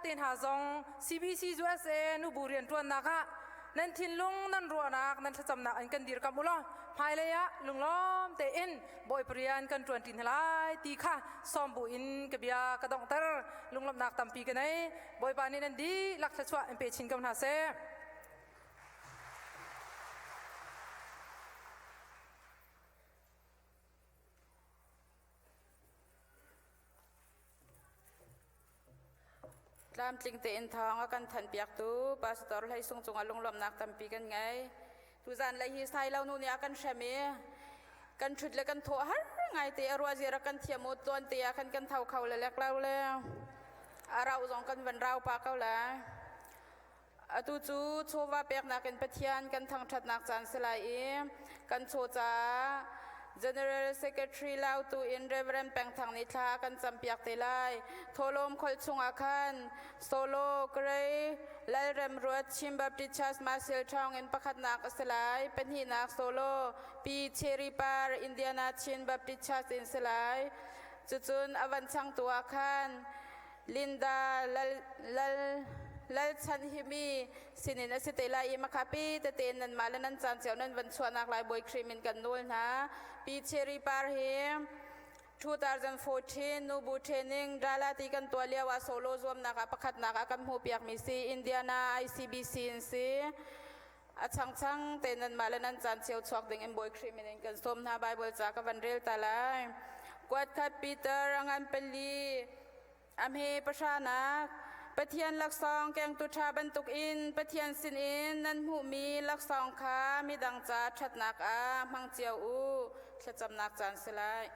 vialte hna zong CBC USA nubu rianṭuannak ah nan thinlung nan ruahnak nan thlacamnak in kan dirkamh u law hmailei ah lunglawm tein Bawipa rian kan ṭuan ṭi hna lai ti kha sawm bu in ka bia ka donghter. Lunglawmhnak tampi ka nei. Bawipa nih nan dihlak thluachuah in pe chin ko hna seh. Tlamtling tein thawng a kan thanpiaktu Pastor Hlei Sung cungah lunglawmhnak tampi kan ngei. Tuzan lei hi Sailo nu nih a kan hrem i kan ṭhut le kan thawh har ngai te a ruah zia rak kan thiam u tuan te ah khan kan tho kho le lek lo le a rauh zong kan van rau pah ko lai. Atu cu chawva peknak in Pathian kan thangṭhatnak caan si lai i kan chaw caah General Secretary Lautu in Reverend Peng Thang nih thla a kan campiak te lai. Thawhlawm kholh chungah khan Solo Gray Lalrem Ruat Chin Baptist Church Marshall Thawng in pakhatnak a si lai. Pahnihnak Solo Pi Cherry Par Indiana Chin Baptist Church in si lai. Cucun a van changtu ah khan Linda Lal Lal Lalchan himi sinin a si te lai i makhapi tete in nanmah le nan caan cio nan van chuahnak lai Bawi Khrih min kan nawl hna. Pi Cherry Par hi 2014 nubu training Dala ti kan tuah lio ah solo zuamnak ah pakhatnak ah kan hmuhpiakmi si Indiana ICBC in si. A changchang te nanmah le nan caan cio chuak ding in Bawi Khrih min in kan sawm hna. Bible ca ka van rel ta lai. Kuat khat Peter a ngan pali a hme pahranak Pathian laksawng kengtu ṭha bantukin Pathian sinin nan hmuhmi laksawng kha midang ca ṭhatnak ah hmang cio u. Thlacamnak caan si lai.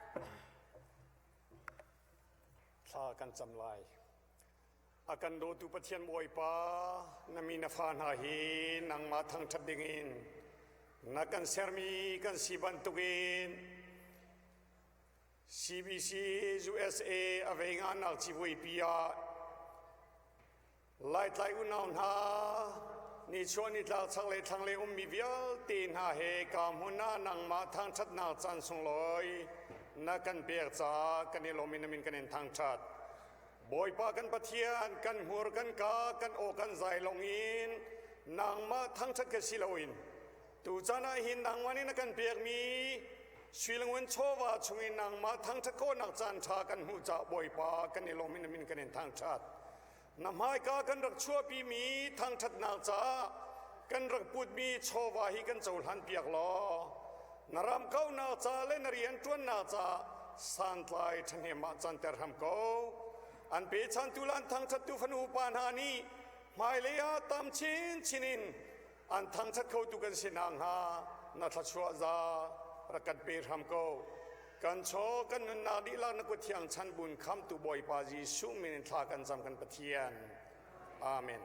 Thla kan cam lai. A kan dawtu Pathian Bawipa, na mi na fa hna hi nangmah thangṭhat dingin na kan sermi kan si bantukin CBC USA a vei nganak civuipi ah Laitlai unau hna nichuah nitlak chaklei thlanglei ummi vialte hna he ka hmun ah nangmah thangṭhatnak caan sunglawi na kan pek caah kan i lawm i na min kan in thangṭhat. Bawipa kan Pathian kan hmur kan ka kan aw kan zai lawng in nangmah thangṭhat ka si loin Tuchan ah hin nangmah nih na kan pekmi suilangun chawva chungin nangmah thangṭhat khawhnak caan ṭha kan hmuh caah Bawipa kan i lawm in na min kan in thangṭhat. Na hmaika kan rak chuahpimi thangṭhatnak caah kan rak putmi chawva hi kan cohlan piak law na ram kauhnak ca le na rian ṭuannak caah santlai ṭhahnem ah canter hram ko. An pechantu le an thangṭhattu fanu pa hna nih hmailei ah tam chinchin in an thangṭhat khotu kan si nakhnga na thluachuah za rak kan pe hram ko. Kan chaw kan nunnak dihlak na kut thiang chan bun khamtu Bawipa Jesuh min in thla kan cam kan Pathian. Amen.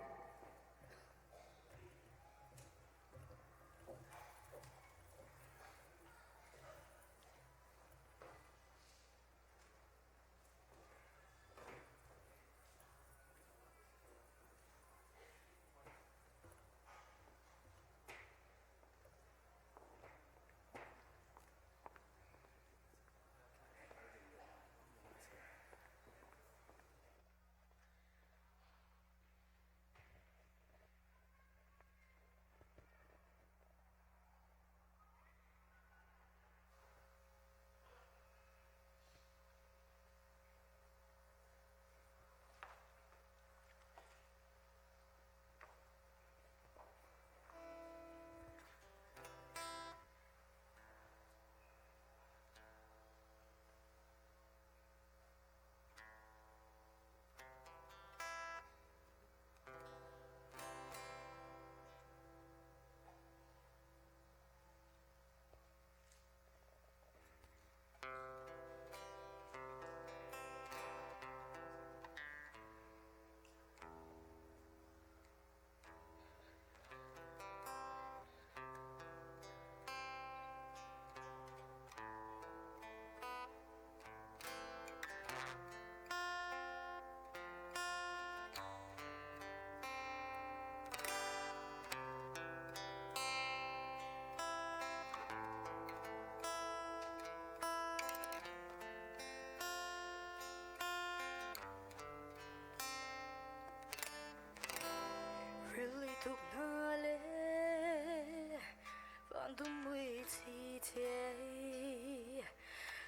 dum mui chi che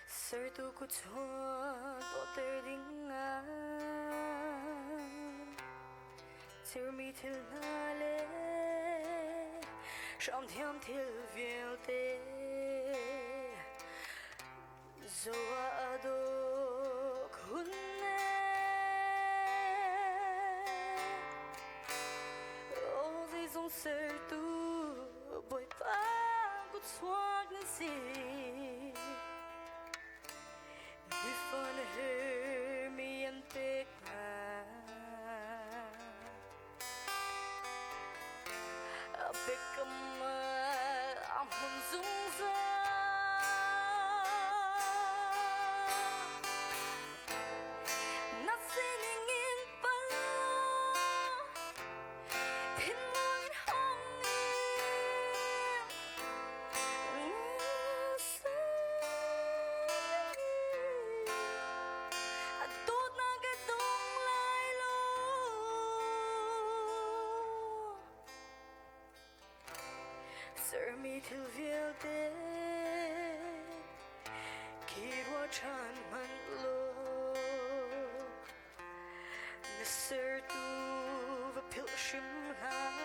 Sertu ku chuan to ter ding a Thilmi thil hna le hramthiam thil vialte Zoa adok hunne O zeizong sertu Bawipa kut chuak na si Nifa na hermi an pek hna A biakam a hmun zungzal. Na sining in palo thinlung in hong in Dawtnak a dong lai lo. Sermi thil vialte khi ruah ṭhan hmanh law na sertu va philh hrim hlah.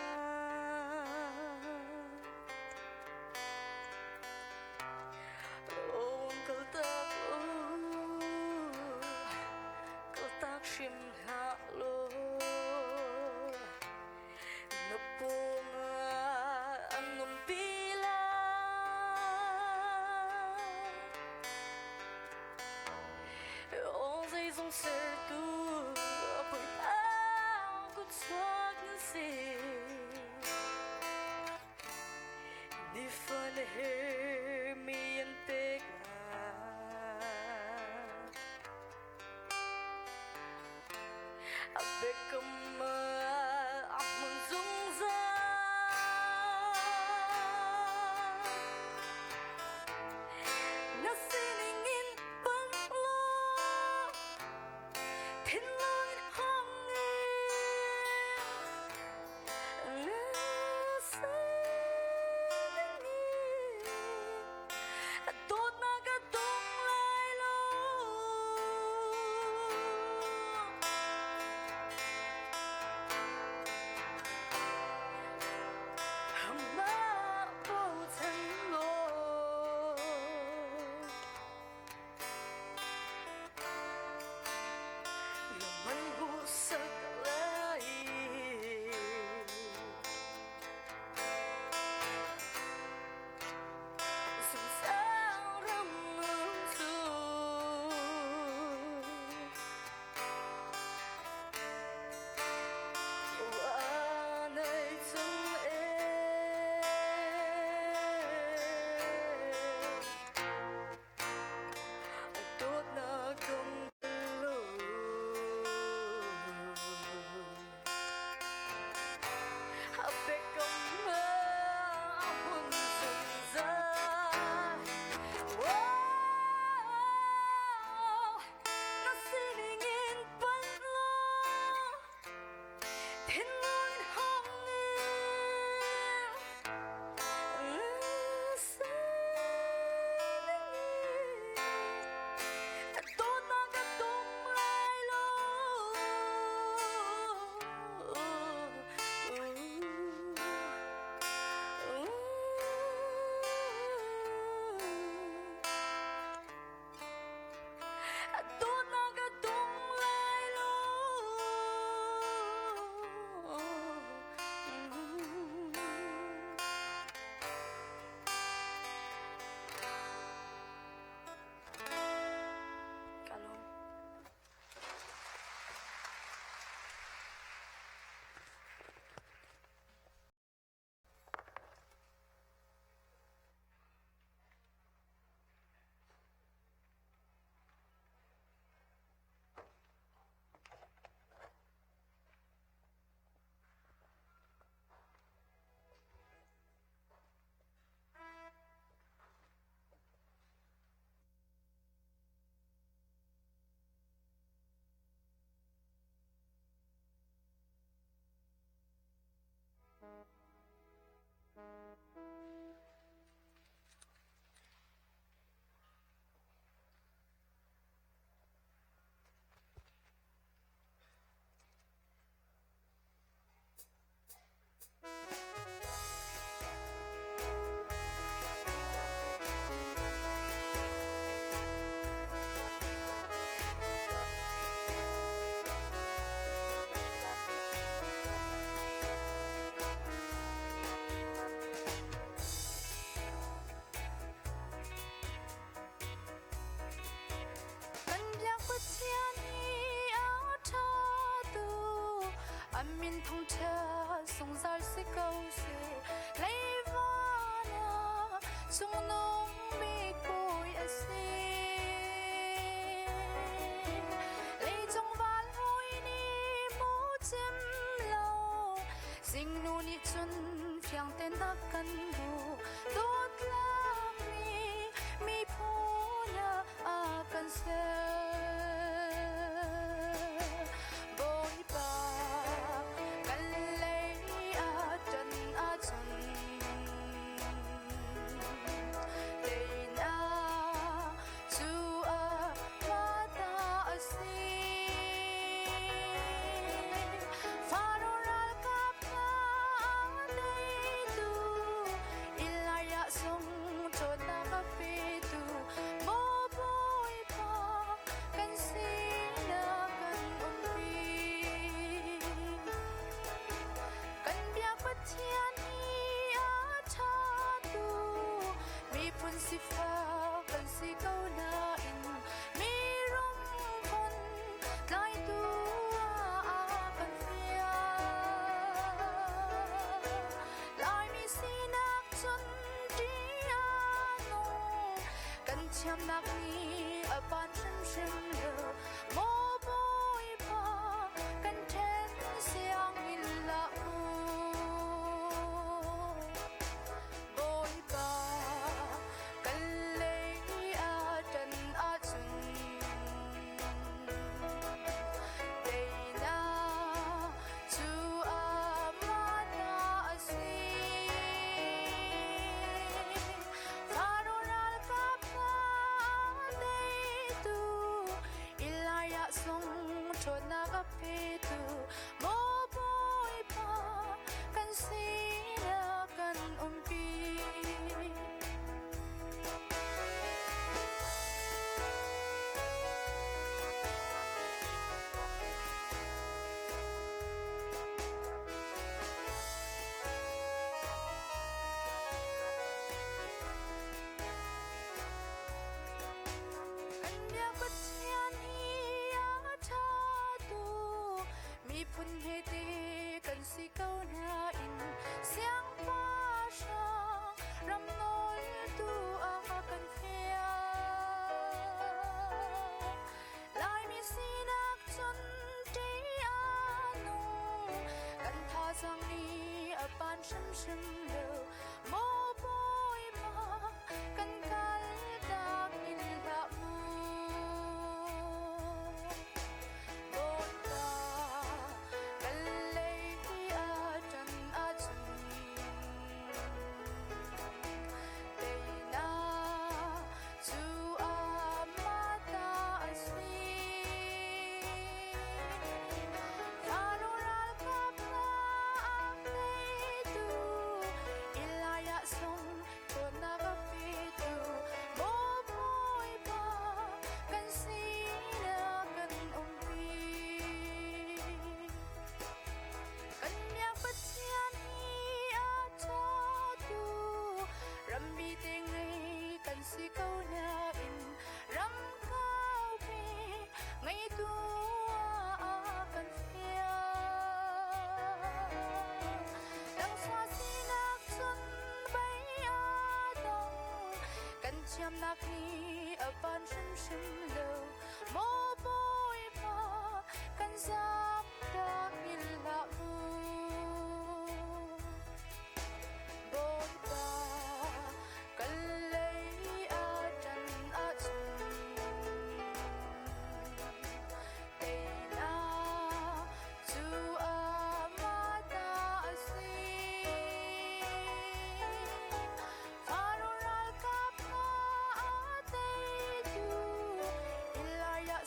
Aw kaltak kaltak hrim hlah law na pawngah an umpi lai. Aw zeizong sertu Bawipa kut chuak na si. Nifa na hermi an pek A biakam a hmun zungzal. Na sining in panh law thinlung in hong in na sining in dawtnak a dong lai lo. Amah bochan law. Laman husak lai. Zungzal ram cu. Wa nei cung e. Dawtnak dong lo. A biakam a hmun zungzal. Wow, na sining in panh law thinlung in hong in na sining in dawtnak a dong lai lo. Dawtnak a dong lai lo. Amin thawngṭha zungzal si ko seh. Leivan ah cungnung bik bawi a si. Leicung val hawi nih hmu cem lo, zingnu nih cun fiang tein a kan hmu. Dawtlang nih miphun ah a kan ser. Bawipa kan lei ah ṭan ahcun teinak cu a mah a si. Faro ralkap hna a teitu, Elijah sung ṭhawnnak a petu, Maw Bawipa kan sinah kan umpi. Kan biak Pathian hi a ṭha tuk, miphun sifak kan si ko nain mi rum phun tlaitu ah a kan fial. Laimi sinak cun ṭih a nung, kan thiamnak nih a pan hrimhrim lo. Maw Bawipa kan ṭhen sianginn hlah mu. Bawipa kan lei ah ṭan ahcun teinak cu amah ta a si. Faro ralkap hna a teitu, Elijah sung ṭhawnnak a petu, Maw Bawipa kan sinah kan umpi. Kan biak Pathian hi a ṭha tuk, miphun hmete kan si ko nain siangpahrang ram nawltu ah kan fial. Laimi sinak cun ṭih a nung, kan thazaang nih a pan hrimhrim lo. Maw Bawipa kan kaltak in hlah mu. Bawipa kan lei ah ṭan ahcun teinak cu amah ta a si. Faro ralkap hna a teitu, Elijah sung ṭhawnnak a petu, Maw Bawipa kan sinah kan umpi. Kan biak Pathian hi a ṭha tuk, rammi te ngei kan si ko nain ram kaupi ngeitu ah a kan fial. Tangsa sinak cun bei a dong, kan thiamnak hi a pan hrimhrim lo. Maw Bawipa kan zamtak in hlah mu. Bawipa kan lei ah ṭan ahcun teinak cu amah ta a si. Faro ralkap hna a teitu, Elijah.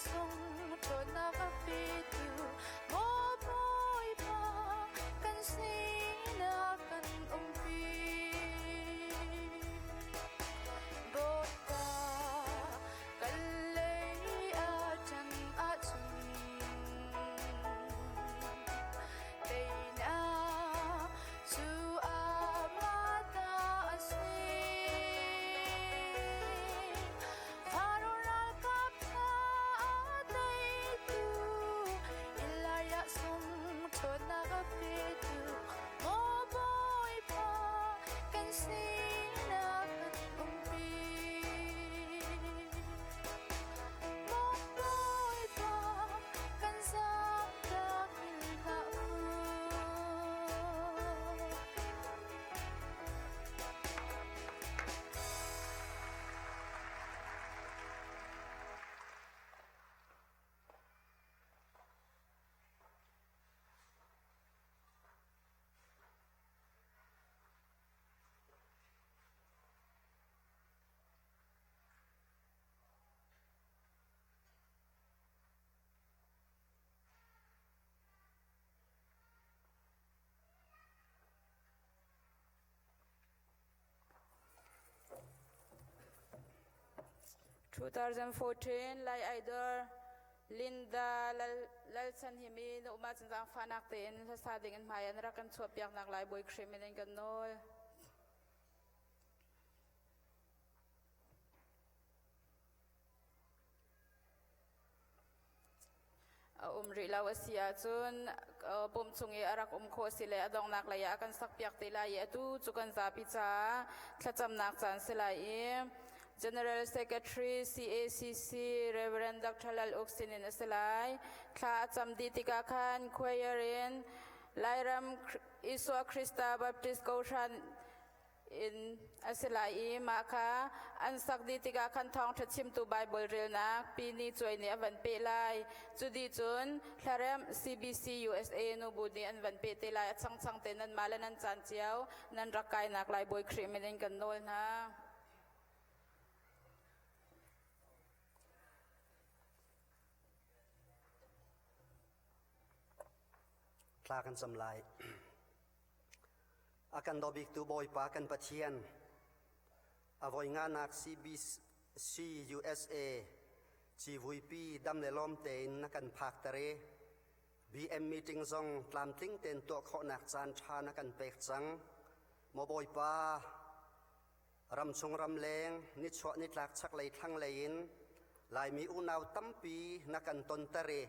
Sinah kan umpi. Maw Bawipa, kan zaamtak hil hlah mu. 2014 Lai Idol Linda Lalchanhimi na uma cun zaangfahnak tein hlasa ding in hmai an rak kan chuahpiaknak lai Bawi Khrih min in kan nawl. A um rih lo a si ahcun pum chung i a rak um khawh si le a donghnak lei ah a kan sakpiak te lai i atu cu kan zapi caah thlacamnak caan si lai i General Secretary CACC Reverend Dr. Lal Uk sin in a si lai. Thla a cam dih tikah khan choir in Lairam Isua Krista Baptist Kohhran in a si lai i mah kha an sak dih tikah khan thawngṭha chimtu Baibal relnak Pini Cuai nih a van peh lai. Cu dih cun Hlaremh CBC USA nubu nih an van peh te lai. A changchang te nanmah le nan caan cio nan rak kainak lai Bawi Khrih min in kan nawl hna. Thla kan cam lai. A kan daw biktu Bawipa kan Pathian, a voi nganak CBC USA civuipi dam le lawm tein na kan phak ter i BM meeting zong tlamtling tein tuah khawhnak caan ṭha na kan pek cang. Maw Bawipa, ramchung ramleng nichuah nitlak chaklei thlanglei in Laimi unau tampi na kan tonter i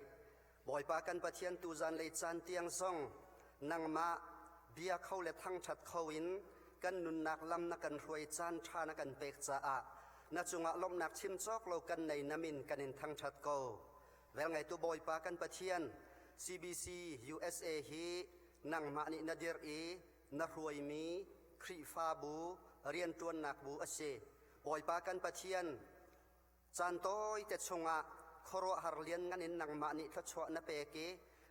Bawipa kan Pathian tu zanlei caan tiang zong nangmah bia kho le thangṭhat kho in kan nunnak lam na kan hruai caan ṭha na kan pek caah na cungah lawmhnak chim cawk lo kan nei na min kan in thangṭhat ko. Velngeitu Bawipa kan Pathian CBC USA hi nangmah nih na dirh i na hruaimi Khrihfabu rianṭuannak bu a si. Bawipa kan Pathian caan tawite chungah khuaruahhar lianngan in nangmah nih thluachuah na pek i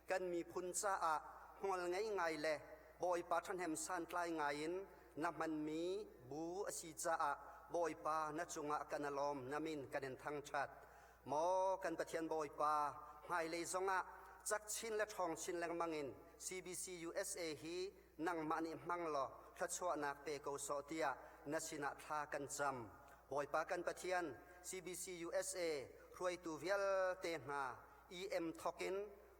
kan miphun caah hmual ngei ngai le Bawipa ṭhahnem santlai ngai in na hmanmi bu a si caah Bawipa na cungah kan i lawm na min kan in thangṭhat. Maw kan Pathian Bawipa hmailei zongah cak chin le ṭhawng chin lengmang in CBC USA hi nangmah nih hmang law thluachuahnak pe ko sawh tiah na sinah thla kan cam. Bawipa kan Pathian CBC USA hruaitu vialte hna EM thokin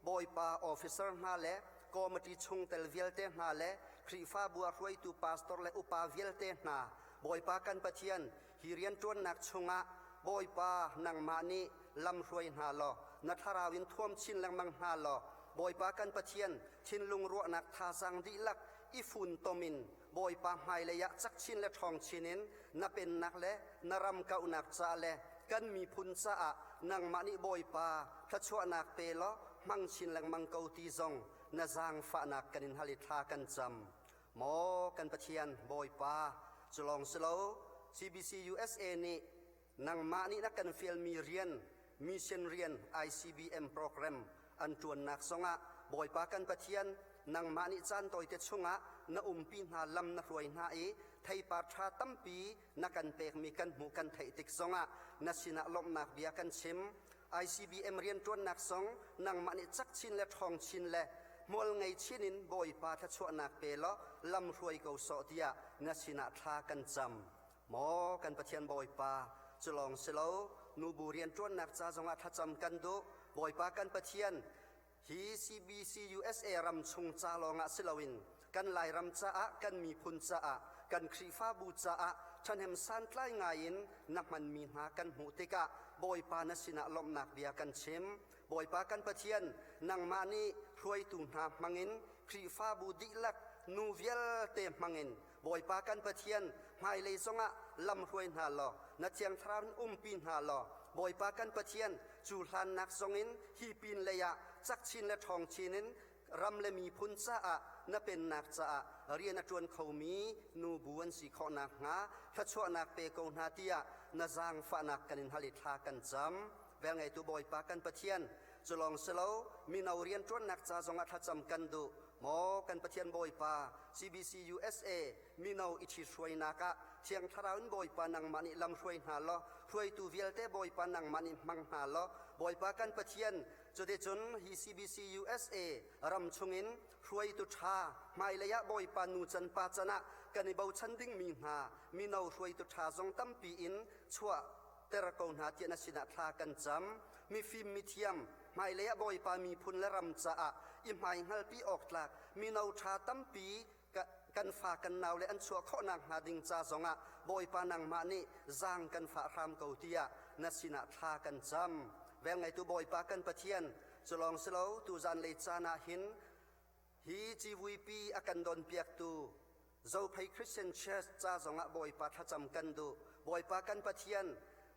Bawipa officer hna le committee chungtel vialte hna le Khrihfabu ah hruaitu pastor le upa vialte hna Bawipa kan Pathian hi rianṭuannak chungah Bawipa nangmah nih lam hruai hna law na thlarau in thuam chin lengmang hna law Bawipa kan Pathian thinlung ruahnak thazaang dihlak i funtom in Bawipa hmailei ah cak chin le ṭhawng chin in na pennak le na ram kauhnak ca le kan miphun caah nangmah nih Bawipa thluachuahnak pe law hmang chin lengmang ko ti zong na zaangfahnak kan in hal i thla kan cam. Maw kan Pathian Bawipa, cu lawng si lo, CBC USA nih nangmah nih na kan fialmi rian mission rian ICBM program an ṭuannak zongah Bawipa kan Pathian nangmah nih caan tawite chungah na umpi hna lam na hruai hna i theipar ṭha tampi na kan pekmi kan hmuh kan theih tik zongah na sinah lawmhnak bia kan chim. ICBM rianṭuannak zong nangmah nih cak chin le ṭhawng chin le hmual ngei chin in Bawipa thluachuahnak pe law lam hruai ko sawh tiah na sinah thla kan cam. Maw kan Pathian Bawipa, cu lawng si lo, nubu rianṭuannak ca zongah thlacam kan duh. Bawipa kan Pathian, hi CBC USA ram chung ca lawngah si loin kan Lairam caah, kan miphun caah, kan Khrihfabu caah ṭhahnem santlai ngaiin na hmanmi hna kan hmuh tikah Bawipa na sinah lawmhnak bia kan chim. Bawipa kan Pathian, nangmah nih hruaitu hna hmangin Khrihfabu dihlak nu vialte hmangin Bawipa kan Pathian hmailei zongah lam hruai hna law na Thiang Thlarau in umpi hna law Bawipa kan Pathian cu hlannak zongin hi pin lei ah cak chin le ṭhawng chin in ram le miphun caah na pennak caah rian a ṭuan khomi nubu an si khawh nakhnga thluachuahnak pe ko hna tiah na zaangfahnak kan in hal i thla kan cam. Velngeitu Bawipa kan Pathian, cu lawng si lo mino rianṭuannak ca zongah thlacam kan duh. Maw kan Pathian Bawipa, CBC USA mino i ṭhithruainak ah Thiang Thlarau in Bawipa nangmah nih lam hruai hna law, hruaitu vialte Bawipa nangmah nih hmang hna law, Bawipa kan Pathian, cuticun hi CBC USA ram chungin hruaitu ṭha hmailei ah Bawipa nu can pa can ah kan i bochan dingmi hna mino hruaitu ṭha zong tampi in chuah ter ko hna tiah na sinah thla kan cam. Mifim mithiam hmailei ah Bawipa miphun le ram caah i hmaihngalpi awk tlak mino ṭha tampi kan fa kan nau le an chuah khawh nakhnga ding ca zongah Bawipa nangmah nih zaang kan fah hram ko tiah na sinah thla kan cam. Velngeitu Bawipa kan Pathian, cu lawng si lo tuzan lei caan ah hin Hi civuipi a kan donpiaktu Zophei Christian Church ca zongah Bawipa thlacam kan duh. Bawipa kan Pathian,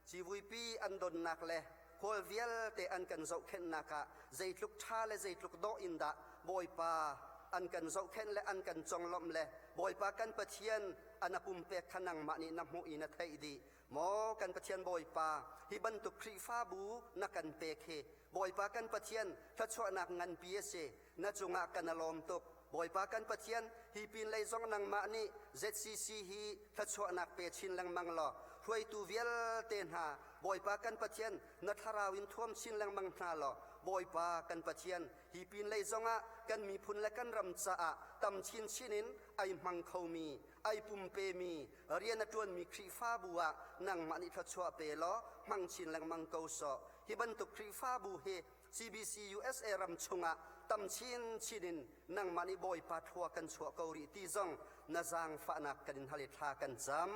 civuipi an donnak le hawl vialte an kan zohkhenhnak ah zeitluk ṭha le zeitluk dawh in dah Bawipa an kan zohkhenh le an kan conglawmh le Bawipa kan Pathian an a pumpek kha nangmah nih na hmuh i na theih dih. Maw kan Pathian Bawipa, hi bantuk Khrihfabu na kan pek hi Bawipa kan Pathian thluachuahnak nganpi a si. Na cungah kan i lawm tuk. Bawipa kan Pathian, hi pinlei zong nangmah nih ZCC hi thluachuahnak pe chin lengmang law, hruaitu vialte hna, Bawipa kan Pathian, na thlarau in thuam chin lengmang hna law, Bawipa kan Pathian, hi pinlei zongah kan miphun le kan ram caah tam chinchin in ai hmang khomi, ai pumpemi, rian a ṭuanmi Khrihfabu ah nangmah nih thluachuah pe law hmang chin lengmang ko sawh. Hi bantuk Khrihfabu hi CBC USA ram chungah tam chinchin in nangmah nih Bawipa thlua kan chuah ko rih ti zong na zaangfahnak kan in hal i thla kan cam.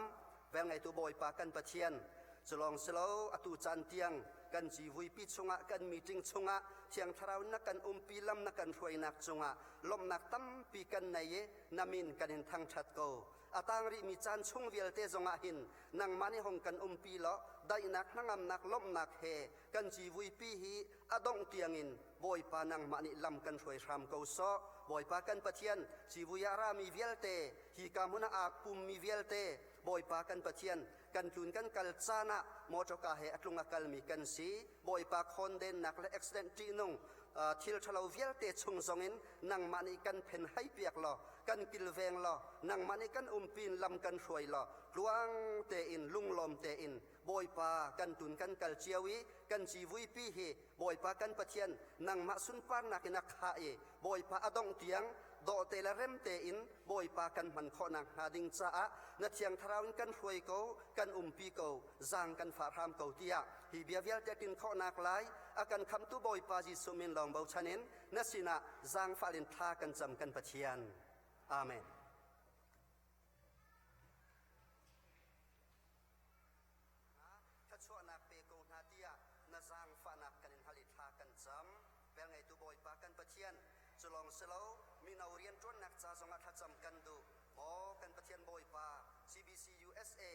Velngeitu Bawipa kan Pathian, cu lawng si lo atu caan tiang kan civuipi chungah kan meeting chungah Thiang Thlarau na kan umpi lam na kan hruainak cungah lawmhnak tampi kan nei i na min kan in thangṭhat ko. A tang rihmi caan chung vialte zongah hin nangmah nih hong kan umpi law daihnak hnangamnak lawmhnak he kan civuipi hi a dongh tiangin Bawipa nangmah nih lam kan hruai hram ko sawh. Bawipa kan Pathian, civui ah rami vialte, hi ka hmun ah aa pummi vialte, Bawipa kan Pathian, kan tlun kan kal caan ah motorka he a tlung a kalmi kan si. Bawipa khawndennak le accident ṭihnung thil ṭhalo vialte chung zongin nangmah nih kan phen hai piak law, kan kilveng law, nangmah nih kan umpin lam kan hruai law, tluang tein lunglawm tein Bawipa kan tun kan kal cio i kan civuipi hi Bawipa kan Pathian nangmah sunparnak in a khah i Bawipa a dongh tiang dawhte le rem tein Bawipa kan hman khawhnak hnga ding caah na Thiang Thlarau in kan hruai ko kan umpi ko zaang kan fah hram ko tiah hi bia vialte tin khawhnak lai a kan khamtu Bawipa Jesuh min lawng bochan in na sinah zaangfah in thla kan cam kan Pathian. Amen. Thluachuahnak pe ko hna tiah na zaangfahnak kan in hal i thla kan cam. Velngeitu Bawipa kan Pathian, cu lawng si lo, mino rianṭuannak ca zongah thlacam kan duh. Maw kan Pathian Bawipa, CBC USA,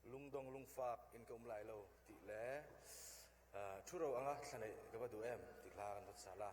Lungdong lungfak in ka um lai lo ti le ṭhuro anga thlanei ka va duh em ti hla kan vat sala.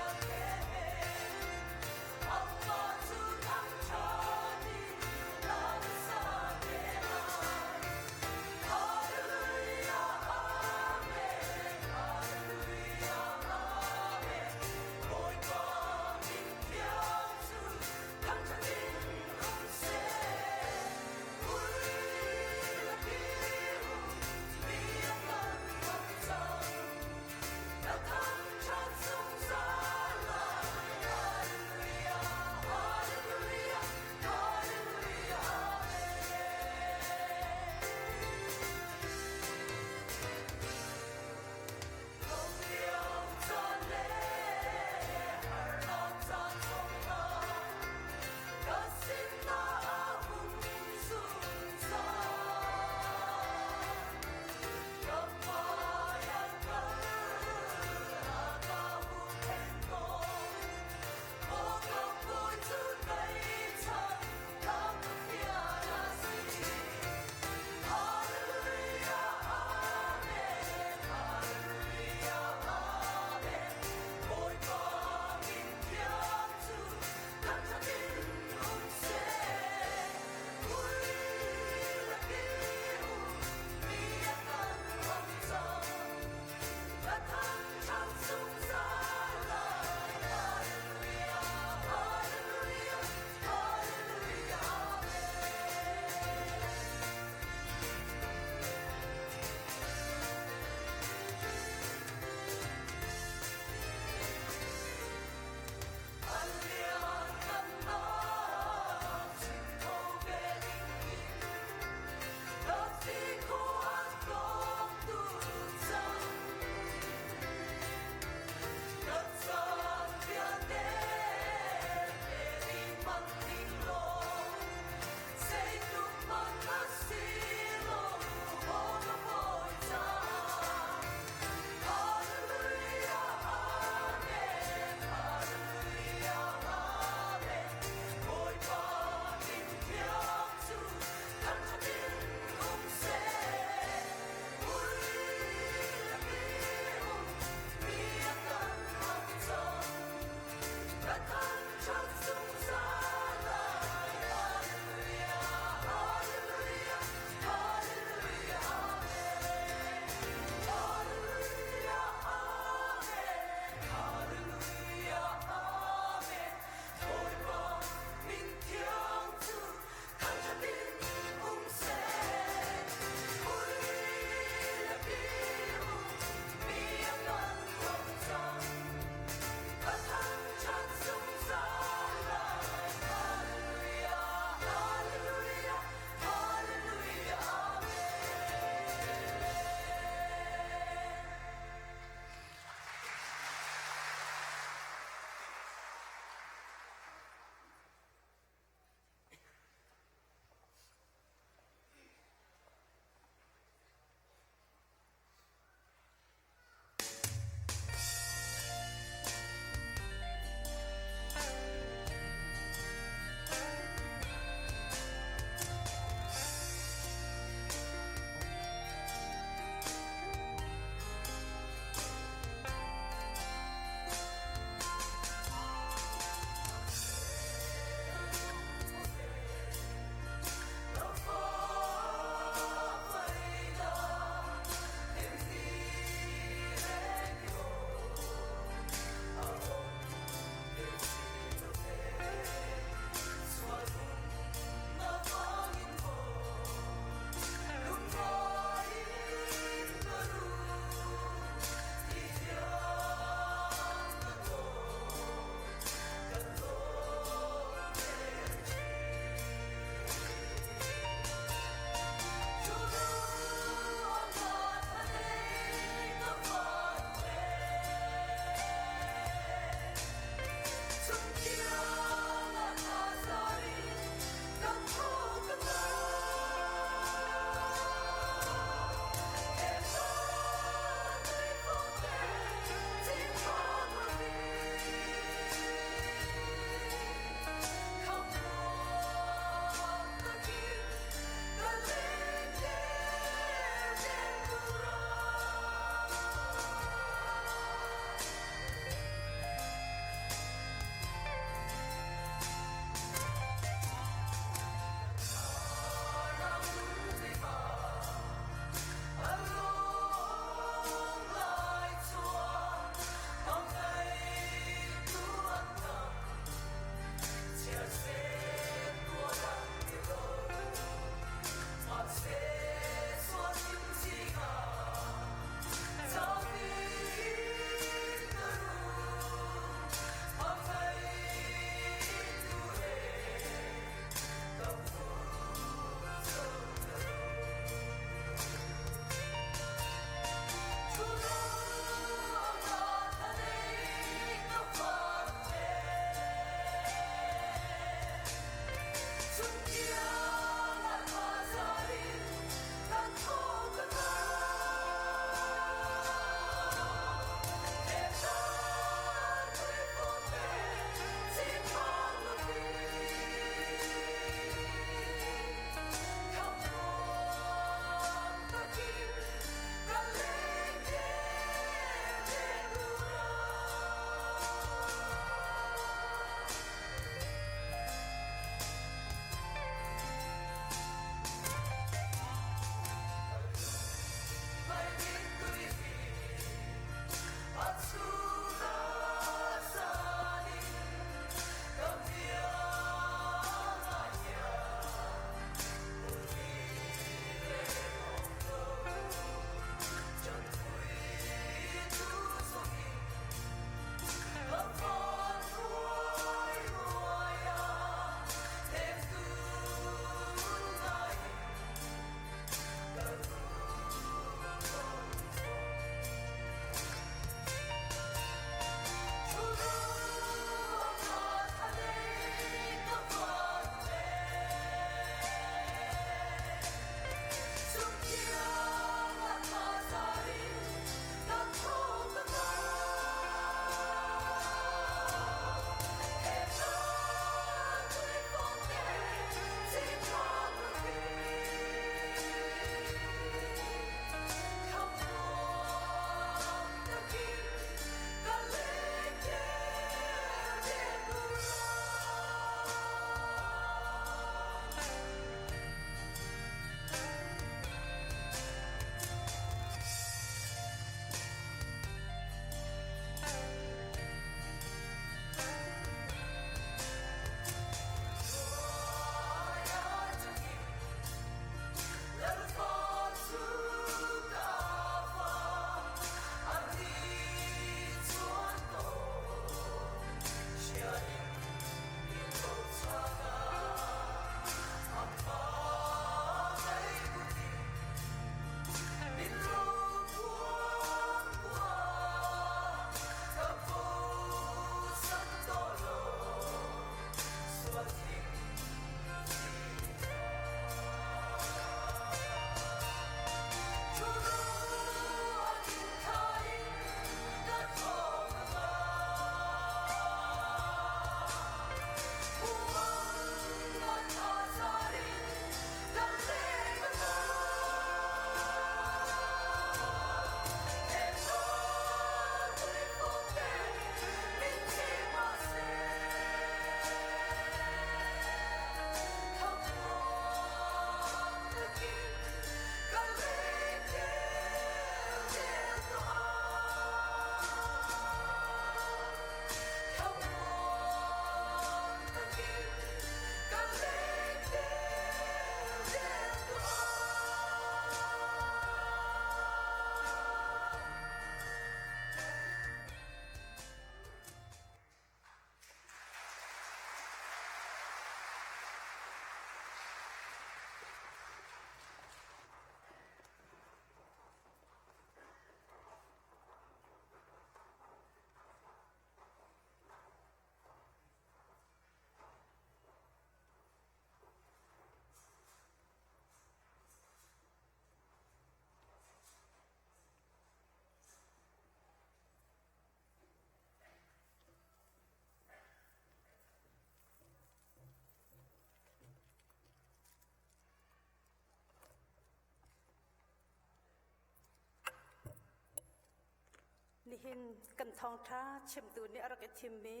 Nihin kan thawngṭha chimtu nih a rak i thimmi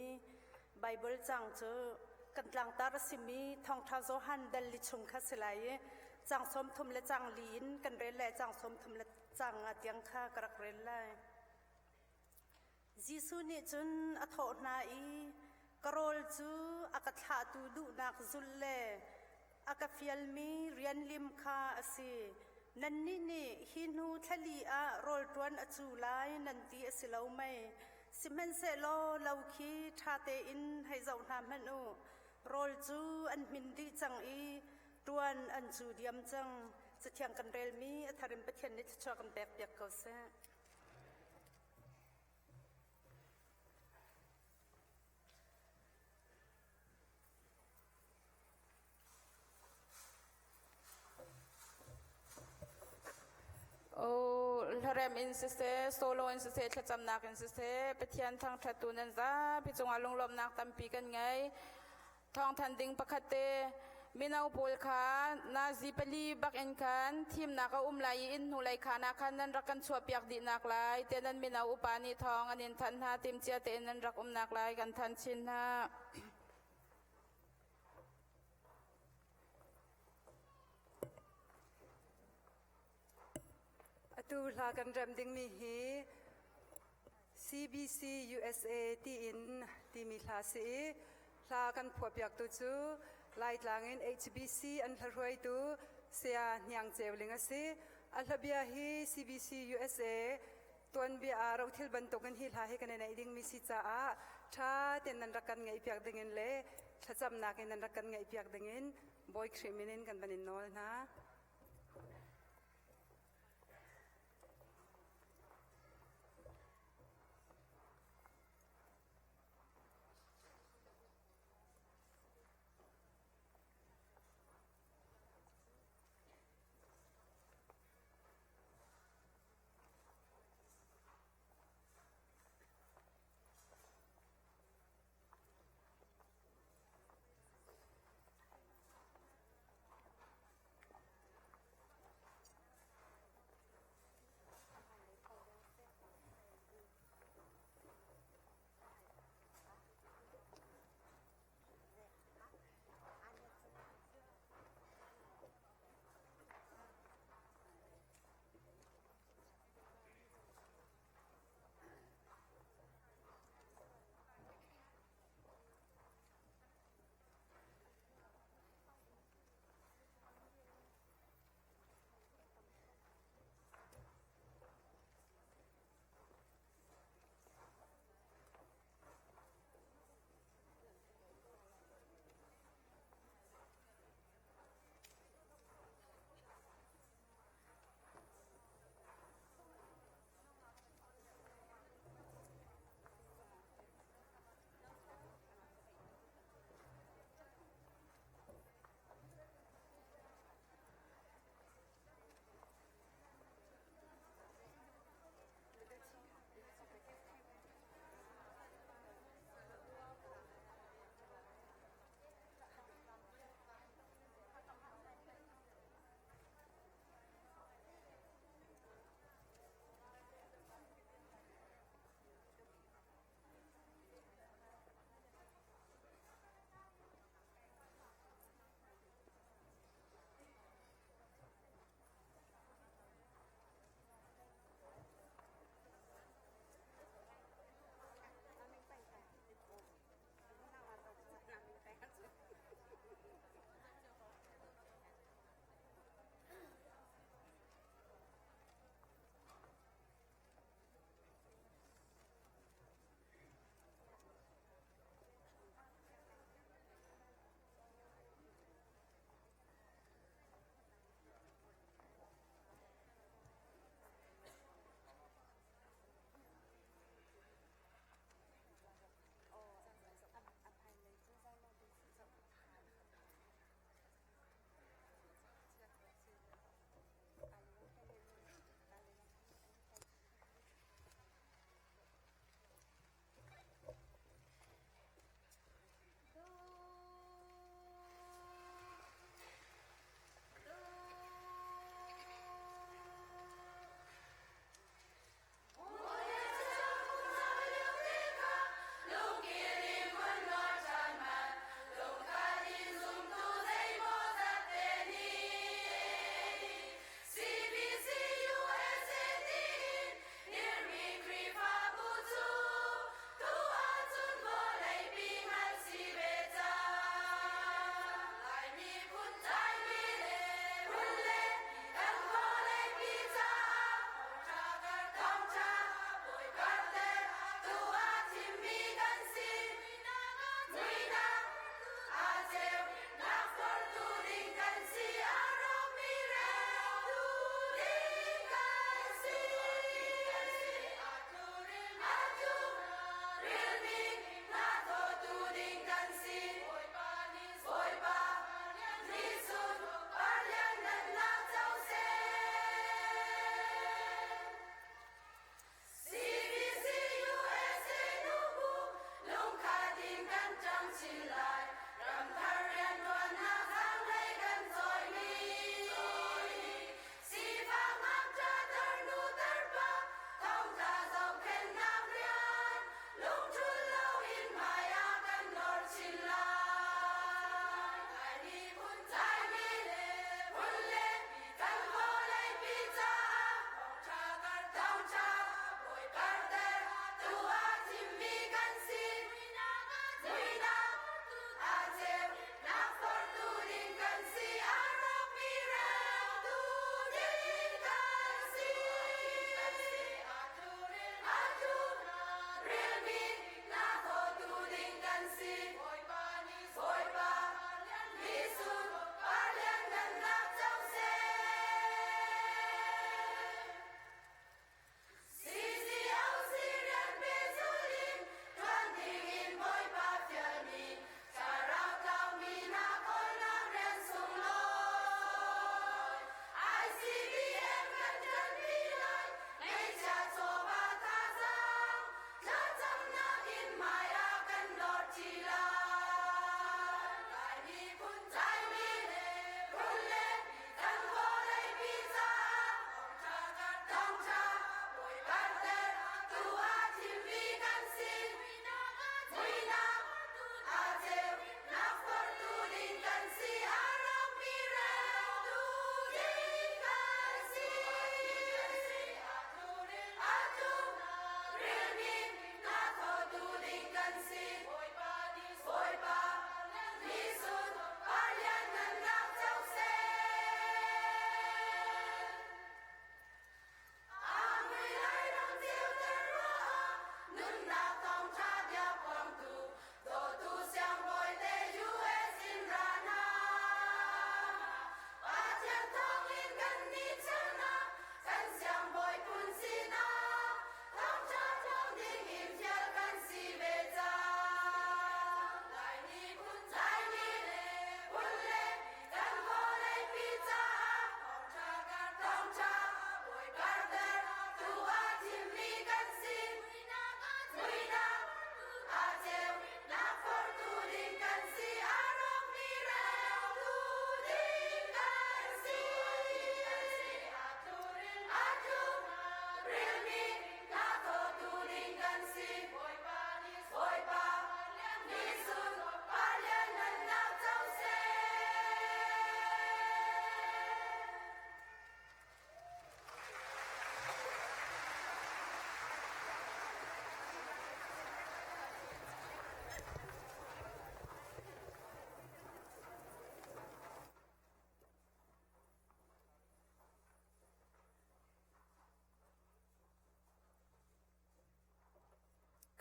Baibal cang cu kan tlangtar a simi thawngṭha Johan dal li chung kha si lai i cang 30 le cang li in kan rel lai cang 30 le cang nga tiang kha ka rak rel lai. Jesuh nih cun a thawh hna i ka rawl cu a ka thlahtu duhnak zulh le a ka fialmi rian lim kha a si. Nannih nih hi hnu thlali ah rawl ṭuan a cu lai nan ti a si lo mei? Sihmanhsehlaw lo khi ṭha tein hei zoh hna hmanh u. Rawl cu an hmin dih cang i ṭuan an cu diam cang. Cathiang kan relmi a thar in Pathian nih thluachuah kan pekpiak ko seh. Hlarem in siseh, solo in siseh, thlacamnak in siseh, Pathian thangṭhattu nan zapi cungah lunglawmhnak tampi kan ngei. Thawngthan ding pakhat te mino pawl kha nazi pali bak in khan thimnak a um lai i inn hnulei khaan ah khan nan rak kan chuahpiak dihnak lai te nan mino upa nih thawng an in thanh hna timcia tein nan rak umnak lai kan thanh chin hna. Atu hla kan rem dingmi hi CBC USA tiin timi hla si i hla kan phuahpiaktu cu Laitlang in HBC an hlahruaitu Saya Hniang Ceu Ling a si. A hlabia hi CBC USA tuanbia ah rothil bantukin hi hla hi kan i neih dingmi si caah ṭha tein nan rak kan ngaihpiak dingin le thlacamnak in nan rak kan ngaihpiak dingin Bawi Khrih min in kan van in nawl hna.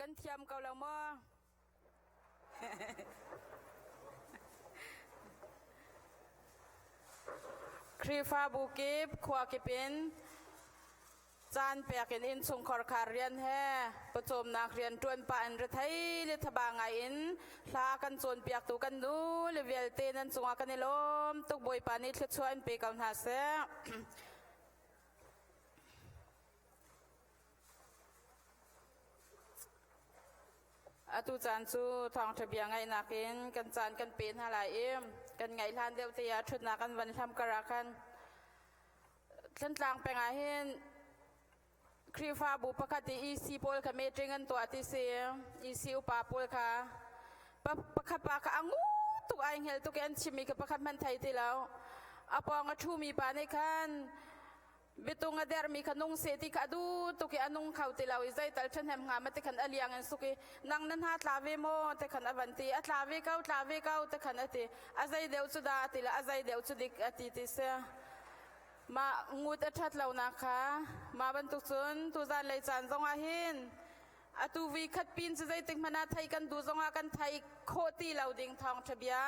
Kan thiam ko lo maw? Khrihfabu kip khua kip in caan pek in innchungkhar khar rian he pawcawmnak rian ṭuan pah in rethei le thaba ngai in hla kan cawnpiaktu kan nu le vialte nan cungah kan i lawm tuk. Bawipa nih thluachuah in pe ko hna seh. Atu caan cu thawngṭha bia ngaihnak in kan caan kan pe hna lai i kan ngaih hlan deuh te ah ṭhutnak kan van hlam kar ah khan Thlantlang peng ah hin Khrihfabu pakhat i EC pawl kha meeting an tuah ti si. EC upa pawl kha pakhat pa kha a ngu tuk ai hngel tuk i an chimmi kha pakhat hmanh thei ti lo. A pawng a ṭhumi pa nih khan bitung a dermi kha nung seh ti kha a duh tuk i a nung kho ti lo i zeital ṭhahnem hnga ma ti khan a liang in suk i nang na hna tla ve maw ti khan a van ti. A tla ve ko, tla ve ko ti khan a ti. A zei deuh cu dah a ti le a zei deuh cu dik a ti ti si. Mah ngut a ṭhat lonak kha mah bantuk cun tuzan lei caan zongah hin atu vi khat pin cu zeitik hmanh ah thei kan duh zongah kan thei khawh ti lo ding thawngṭha bia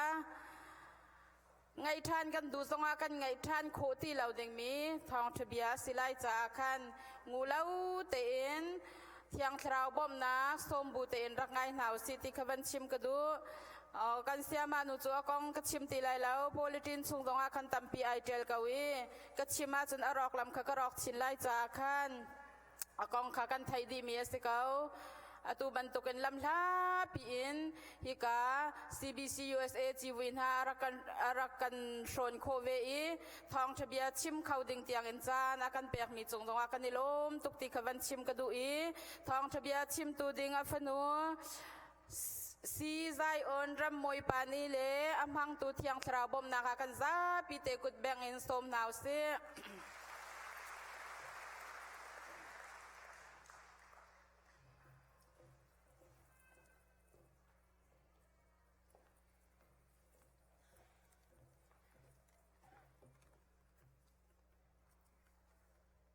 Ngaih ṭhan kan duh zongah kan ngaih ṭhan khawh ti lo dingmi thawngṭha bia a si lai caah khan ngu lo tein Thiang Thlarau bawmhnak sawm bu tein rak ngai hna usih ti kha van chim ka duh. Kan siama nu cu a kong ka chim ti lai lo. Politin chung zongah khan tampi ai ṭial ko i ka chim ahcun a rawk lam kha ka rawk chin lai caah khan A kong kha kan theih dihmi a si ko. Atu bantukin lamhlapi in hika CBC USA civui hna a rak kan hrawn khawh ve i thawngṭha bia chim kho ding tiangin caan a kan pekmi cung zongah kan i lawm tuk ti kha van chim ka duh i thawngṭha bia chimtu ding a fanu Si Zion ram Bawipa nih le a hmangtu Thiang Thlarau bawmhnak ah kan zapi te kut beng in sawm hna usih.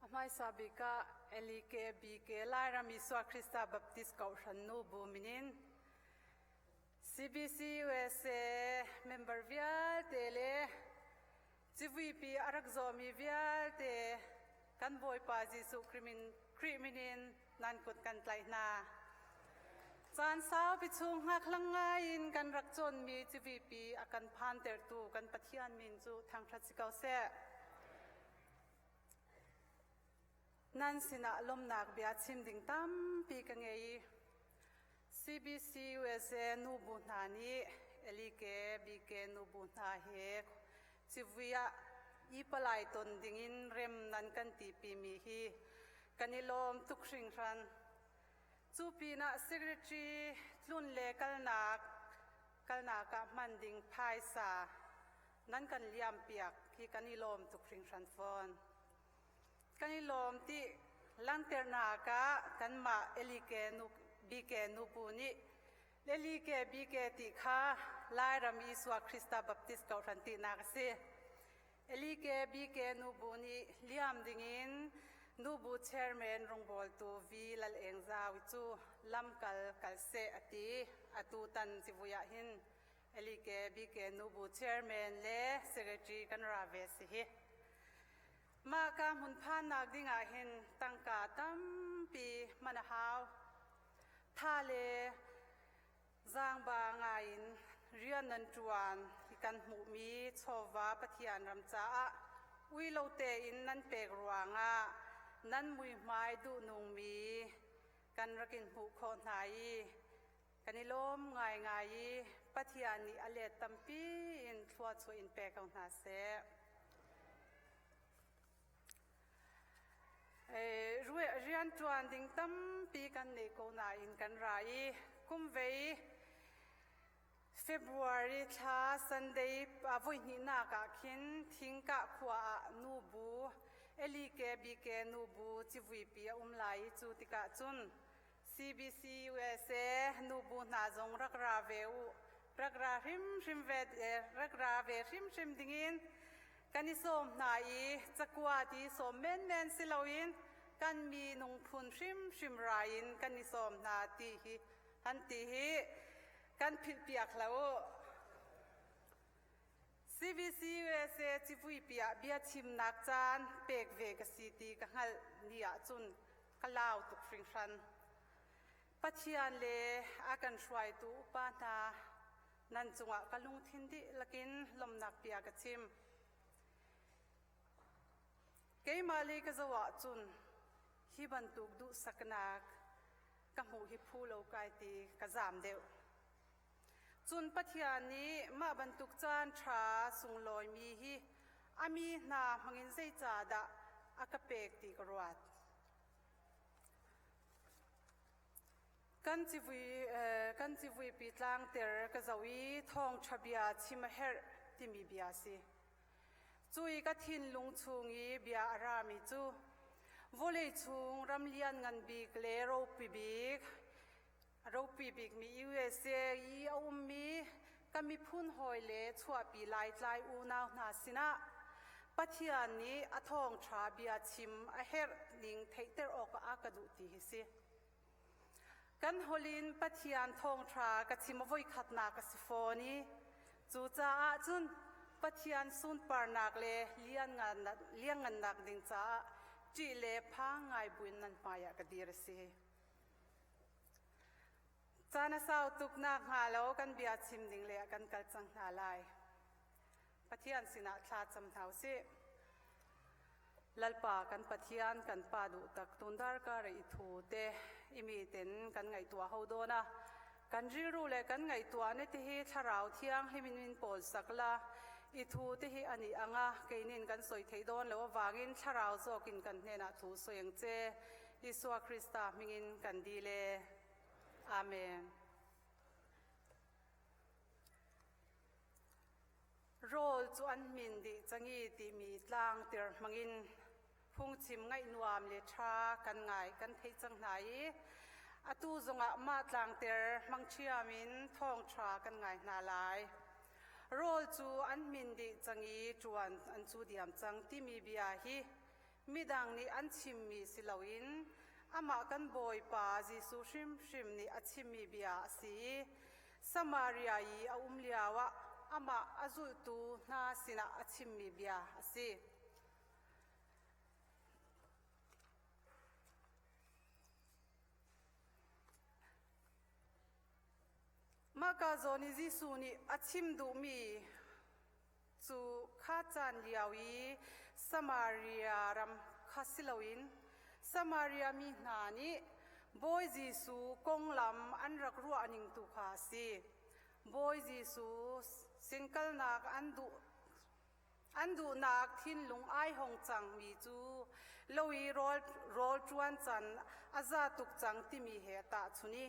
A hmaisa bik ah LEKBK Lairam Isua Krista Baptist Kohhran nu bu min in CBC USA member vialte le civuipi a rak zawmi vialte kan Bawipa Jesuh Khrih min in nan kut kan tlaih hna. Caan saupi chung hngaklang ngai in kan rak cawnmi civuipi a kan phantertu kan Pathian min cu thangṭhat si ko seh. Nan sinah lawmhnak bia chim ding tampi ka ngei i CBC USA nubu hna nih LEK, BK nubu hna he civui ah i palai ton dingin rem nan kan tipimi hi kan i lawm tuk hringhran. Cu pinah secretary tlun le kalnak kalnak ah hman ding phaisa nan kan liampiak hi kan i lawm tuk hringhran fawn. Kan i lawm ti langhternak ah kanmah Elike nu BK nubu nih Elike BK ti kha Lairam Isua Krista Baptist Kohhran tinak a si. Elike BK nubu nih liam dingin nubu chairman rungbawltu V Lal Eng Zau cu lamkal kal seh a ti. Atu tan civui ah hin Elike BK nubu chairman le secretary kan ra ve si hi. Mah ka hmun phannak ding ah hin tangka tampi hman a hau. Tha le zaangba ngai in rian nan ṭuan hi kan hmuhmi chawva Pathian ram caah ui lo tein nan pek ruangah nan muihmai duhnungmi kan rak in hmuh khawh hna i Kan i lawm ngaingai i Pathian nih a let tampi in thluachuah in pe ko hna seh. Rianṭuan ding tampi kan nei ko nain kan ra i kum vei February thla Sunday voihnihnak ah khin Thingkah khua ah nubu Elike BK nubu civuipi a um lai i cu tikah cun CBC USA nubu hna zong rak ra ve u. Rak ra hrimhrim ve rak ra ve hrimhrim dingin kan i sawm hna i cakuat i sawm menmen si loin. kan mi nungphun hrimhrim rai in kan i sawm hna ti hi han ti hi kan philh piak hlah u. CBC USA civuipi ah bia chimnak caan pek ve ka si ti ka hngalh ni ahcun ka lau tuk hringhran. Pathian le a kan hruaitu upa hna nan cungah ka lungthin dihlak in lawmhnak bia ka chim. Keimah le ka zoh ahcun hi bantuk duhsaknak ka hmuh hi phu lo kai ti ka zaam deuh. Cun Pathian nih mah bantuk caan ṭha sunglawimi hi a mi hna hmangin zeicahdah a ka pek ti ka ruat. Kan civui kan civuipi tlangter ka zoh i thawngṭha bia chim a herh timi bia a si. Cu i ka thinlung chung i bia a rami cu vawlei chung ram lianngan bik le ropi bik A ropi bikmi USA i a ummi ka miphun hawi le chuahpi Laitlai unau hna sinah Pathian nih a thawngṭha bia chim a herh ning theihter awkah a ka duh ti hi si. Kan holh in Pathian thawngṭha ka chim a voikhatnak a si fawn i cucaah cun Pathian sunparnak le lianngannak ding caah ṭih le phang ngai buin nan hmaiah ka dir a si. Caan a sau tuk nakhnga lo kan bia chim ding le ah kan kal cang hna lai. Pathian sinah thla cam hna usih. Lalpa kan Pathian kan pa duh tak tundar kar i thu te imi ten kan ngaihtuah ho dawn a kan rilru le kan ngaihtuah ne te hi thlarau thianghlim in min pawl sak la i thu te hi ani anga keinin kan soi thei dawn lo awangin thlarau zawkin kan hnenah thu soi ang che Isua Krista hmingin kan dil e. Amen. Rawl cu an hmin dih cang i timi tlangtir hmangin phungchim ngaih nuam le ṭha kan ngai kan theih cang hna i atu zongah mah tlangter hmang ṭhiam in thawngṭha kan ngai hna lai. Rawl cu an hmin dih cang i ṭuan an cu diam cang timi bia hi Midang nih an chimmi si loin amah kan Bawipa Jesuh hrimhrim nih a chimmi bia a si i Samaria i a um lioah amah a zultu hna sinah a chimmi bia a si. Mahka zawn i Jesuh nih a chim duhmi Cu kha caan lio i Samaria ram kha si loin Samaria mi hna nih Bawi Jesuh konglam an rak ruah ning tu kha a si. Bawi Jesuh sin kalnak an duh an duhnak thinlung ai hong cangmi cu lo i rawl rawl ṭuan can a za tuk cang timi he a tahchun i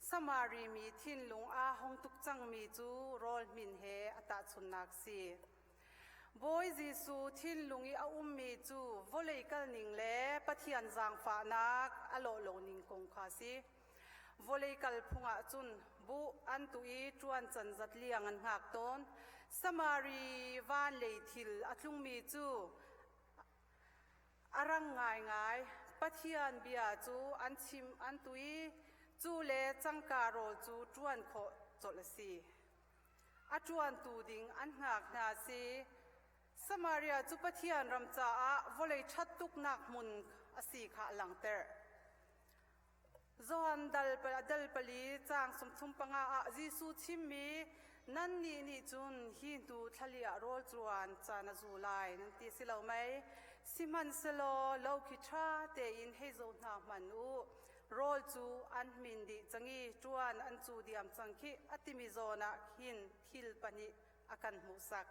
Samari mi thinlung aa hong tuk cangmi cu rawl hmin he a tahchunhnak si. Bawi Jesuh thinlung i a ummi cu vawlei kalning le Pathian zaangfahnak a lawh lo ning kong kha si. Vawlei kal phung ahcun buh an tuh i ṭuan can zat liang an hngak tawn. Samari van lei thil a tlungmi cu A rang ngaingai. Pathian bia cu an chim an tu i cu le cangka rawl cu ṭuan khawh colh a si. A ṭuantu ding an hngak hna si. Samaria cu Pathian ram caah vawlei ṭhat tuknak hmun a si kha a langhter. Johan dal dal pali caang 35 ah Jesuh chimmi nannih nih cun hi hnu thlali ah rawl cuan caan a zu lai nan ti si lo mei? Sihmanhsehlaw lo khi ṭha tein hei zoh hna hmanh u. Rawl cu an hmin dih cang i ṭuan an cu diam cang khih a timi zawn ah khin thil pahnih a kan hmuhsak.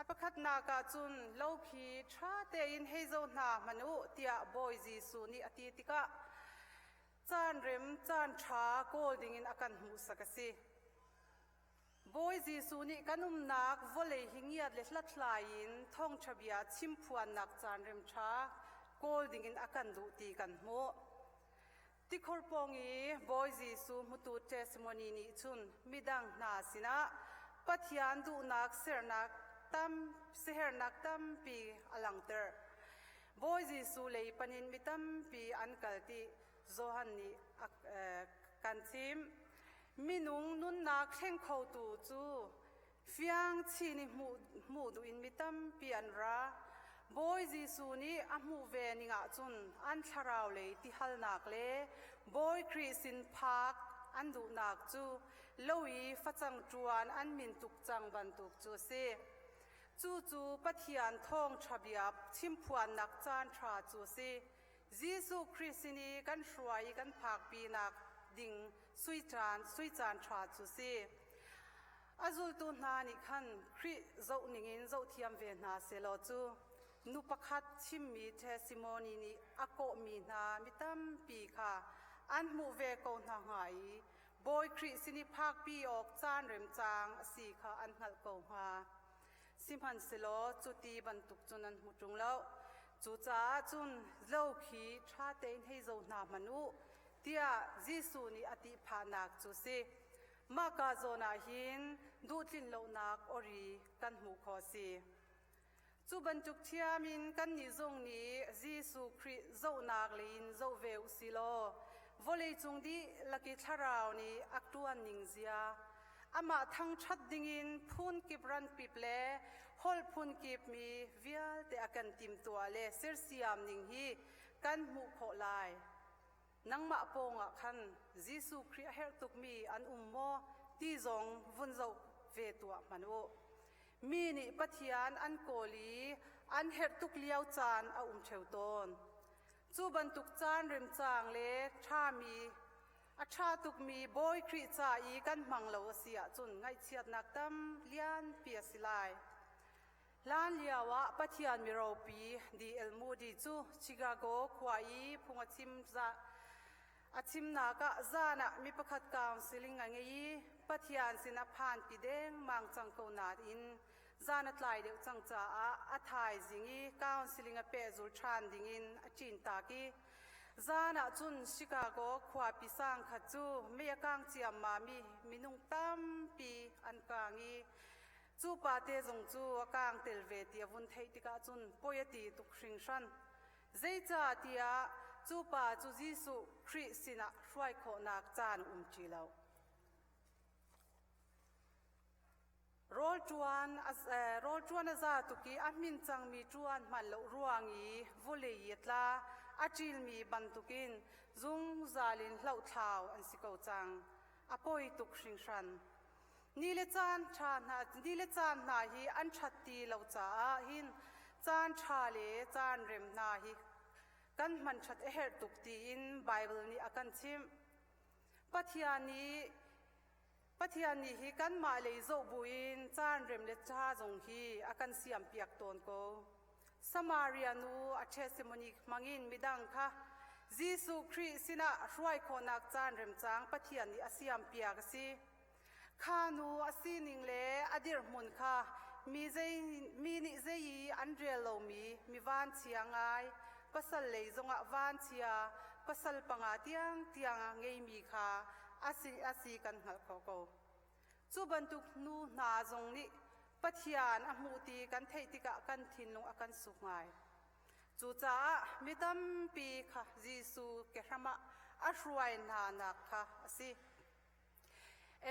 A pakhatnak ah cun lo khi ṭha tein hei zoh hna hmanh u tiah Bawi Jesuh nih a ti tikah caan rem caan ṭha kawl dingin a kan hmuhsak a si. Bawi Jesuh nih kan umnak vawlei hi ngiat le hlathlai in thawngṭha bia chimphuannak caan rem ṭha kawl dingin a kan duh ti kan hmuh. Tikhor pawng i Bawi Jesuh hmutu testimony nih cun midang hna sinah Pathian duhnak sernak tam sihernak tampi a langhter. Bawi Jesuh lei panin mi tampi an kal ti Johan nih a kan chimh. Minung nunnak thleng khotu cu fiang chin i hmuh duh in mi tampi an ra. Bawi Jesuh nih a hmuh ve ning ahcun an thlarau lei tihalnak le Bawi Khrih sin phak an duhnak cu lo i facang ṭuan an min tuk cang bantuk cu a si. Cucu Pathian thawngṭha bia chimphuannak caan ṭha cu a si. Jesuh Khrih sin i kan hruai i kan phakpinak ding sui caan sui caan ṭha cu si. A zultu hna nih khan Khrih zoh ningin zohthiam ve hna sehlaw cu nu pakhat chimmi testimony nih a kawhmi hna mi tampi kha an hmuh ve ko hna hnga i Bawi Khrih sin i phakpi awk caan remcaang a si kha an hngalh ko hnga. Sihmanhsehlaw cuti bantuk cun an hmu ṭung lo. Cucaah cun lo khi ṭha tein hei zoh hna hmanh u, tiah Jesuh nih a ti phahnak cu si. Mahka zawn ah hin duhtlin lonak awri kan hmuh khawh a si. Cu bantuk ṭhiam in kannih zong nih Jesuh Khrih zohnak lei in zoh ve u si law vawleicung dihlak i thlarau nih a ṭuan ning zia amah thangṭhat dingin phun kip ranpip le holh phun kip mi vialte a kan timhtuah le sersiam ning hi kan hmuh khawh lai. Nangmah pawngah khan Jesuh Khrih a herh tukmi an um maw ti zong vun zoh ve tuah hmanh u. Mi nih Pathian an kawl i an herh tuk lio caan a um ṭheo tawn. Cu bantuk caan remcaang le ṭhami a ṭha tukmi Bawi Khrih ca i kan hmang lo a si ahcun ngaihchiatnak tam lianpi a si lai. Hlan lioah Pathian miropi D.L. Moody cu Chicago khua i phung a chim a chimnak ah zan ah mi pakhat counseling a ngei i Pathian sin a phanpi dengmang cang ko nain zan a tlai deuh cang caah a thaizing i counseling a pehzul ṭhan dingin a ṭintak i zan ah cun Chicago khuapi sang khat cu mei a kang ciammam i minung tampi an kang i Cu pate zong cu a kang tel ve ti a vun theih tikah cun poi a ti tuk hringhran. Zeicah tiah cu pa cu Jesuh Khrih sinah hruai khawhnak caan a um ti lo. Rawl ṭuan rawl ṭuan a za tuk i a hmin cangmi ṭuan hman lo ruang i vawlei i a tla a ṭilmi bantukin zungzal in hlohthlau an si ko cang. A poi tuk hringhran. Ni le caan ṭha hna ni le caan hna hi an ṭhat ti lo caah hin caan ṭha le caan rem hna hi kan hman ṭhat a herh tuk tiin Baibal nih a kan chimh. Pathian nih Pathian nih hi kanmah lei zoh buin caan rem le ṭha zong hi a kan siampiak tawn ko. Samaria nu a testimony hmangin midang kha Jesuh Khrih sinah hruai khawhnak caan remcang Pathian nih a siampiak a si. Kha nu a sining le a dirhmun kha mi, zei, mi nih zei i an rel lomi mi vanchia ngai, pasal lei zongah vanchia, pasal panga tiangtiang a ngeimi kha a si, a si kan hngalh khawh ko. Cu bantuk nu hna zong nih Pathian a hmuh ti kan theih tikah kan thinlung a kan suk ngai. Cucaah mi tampi kha Jesuh kehram ah a hruai hna nak kha a si.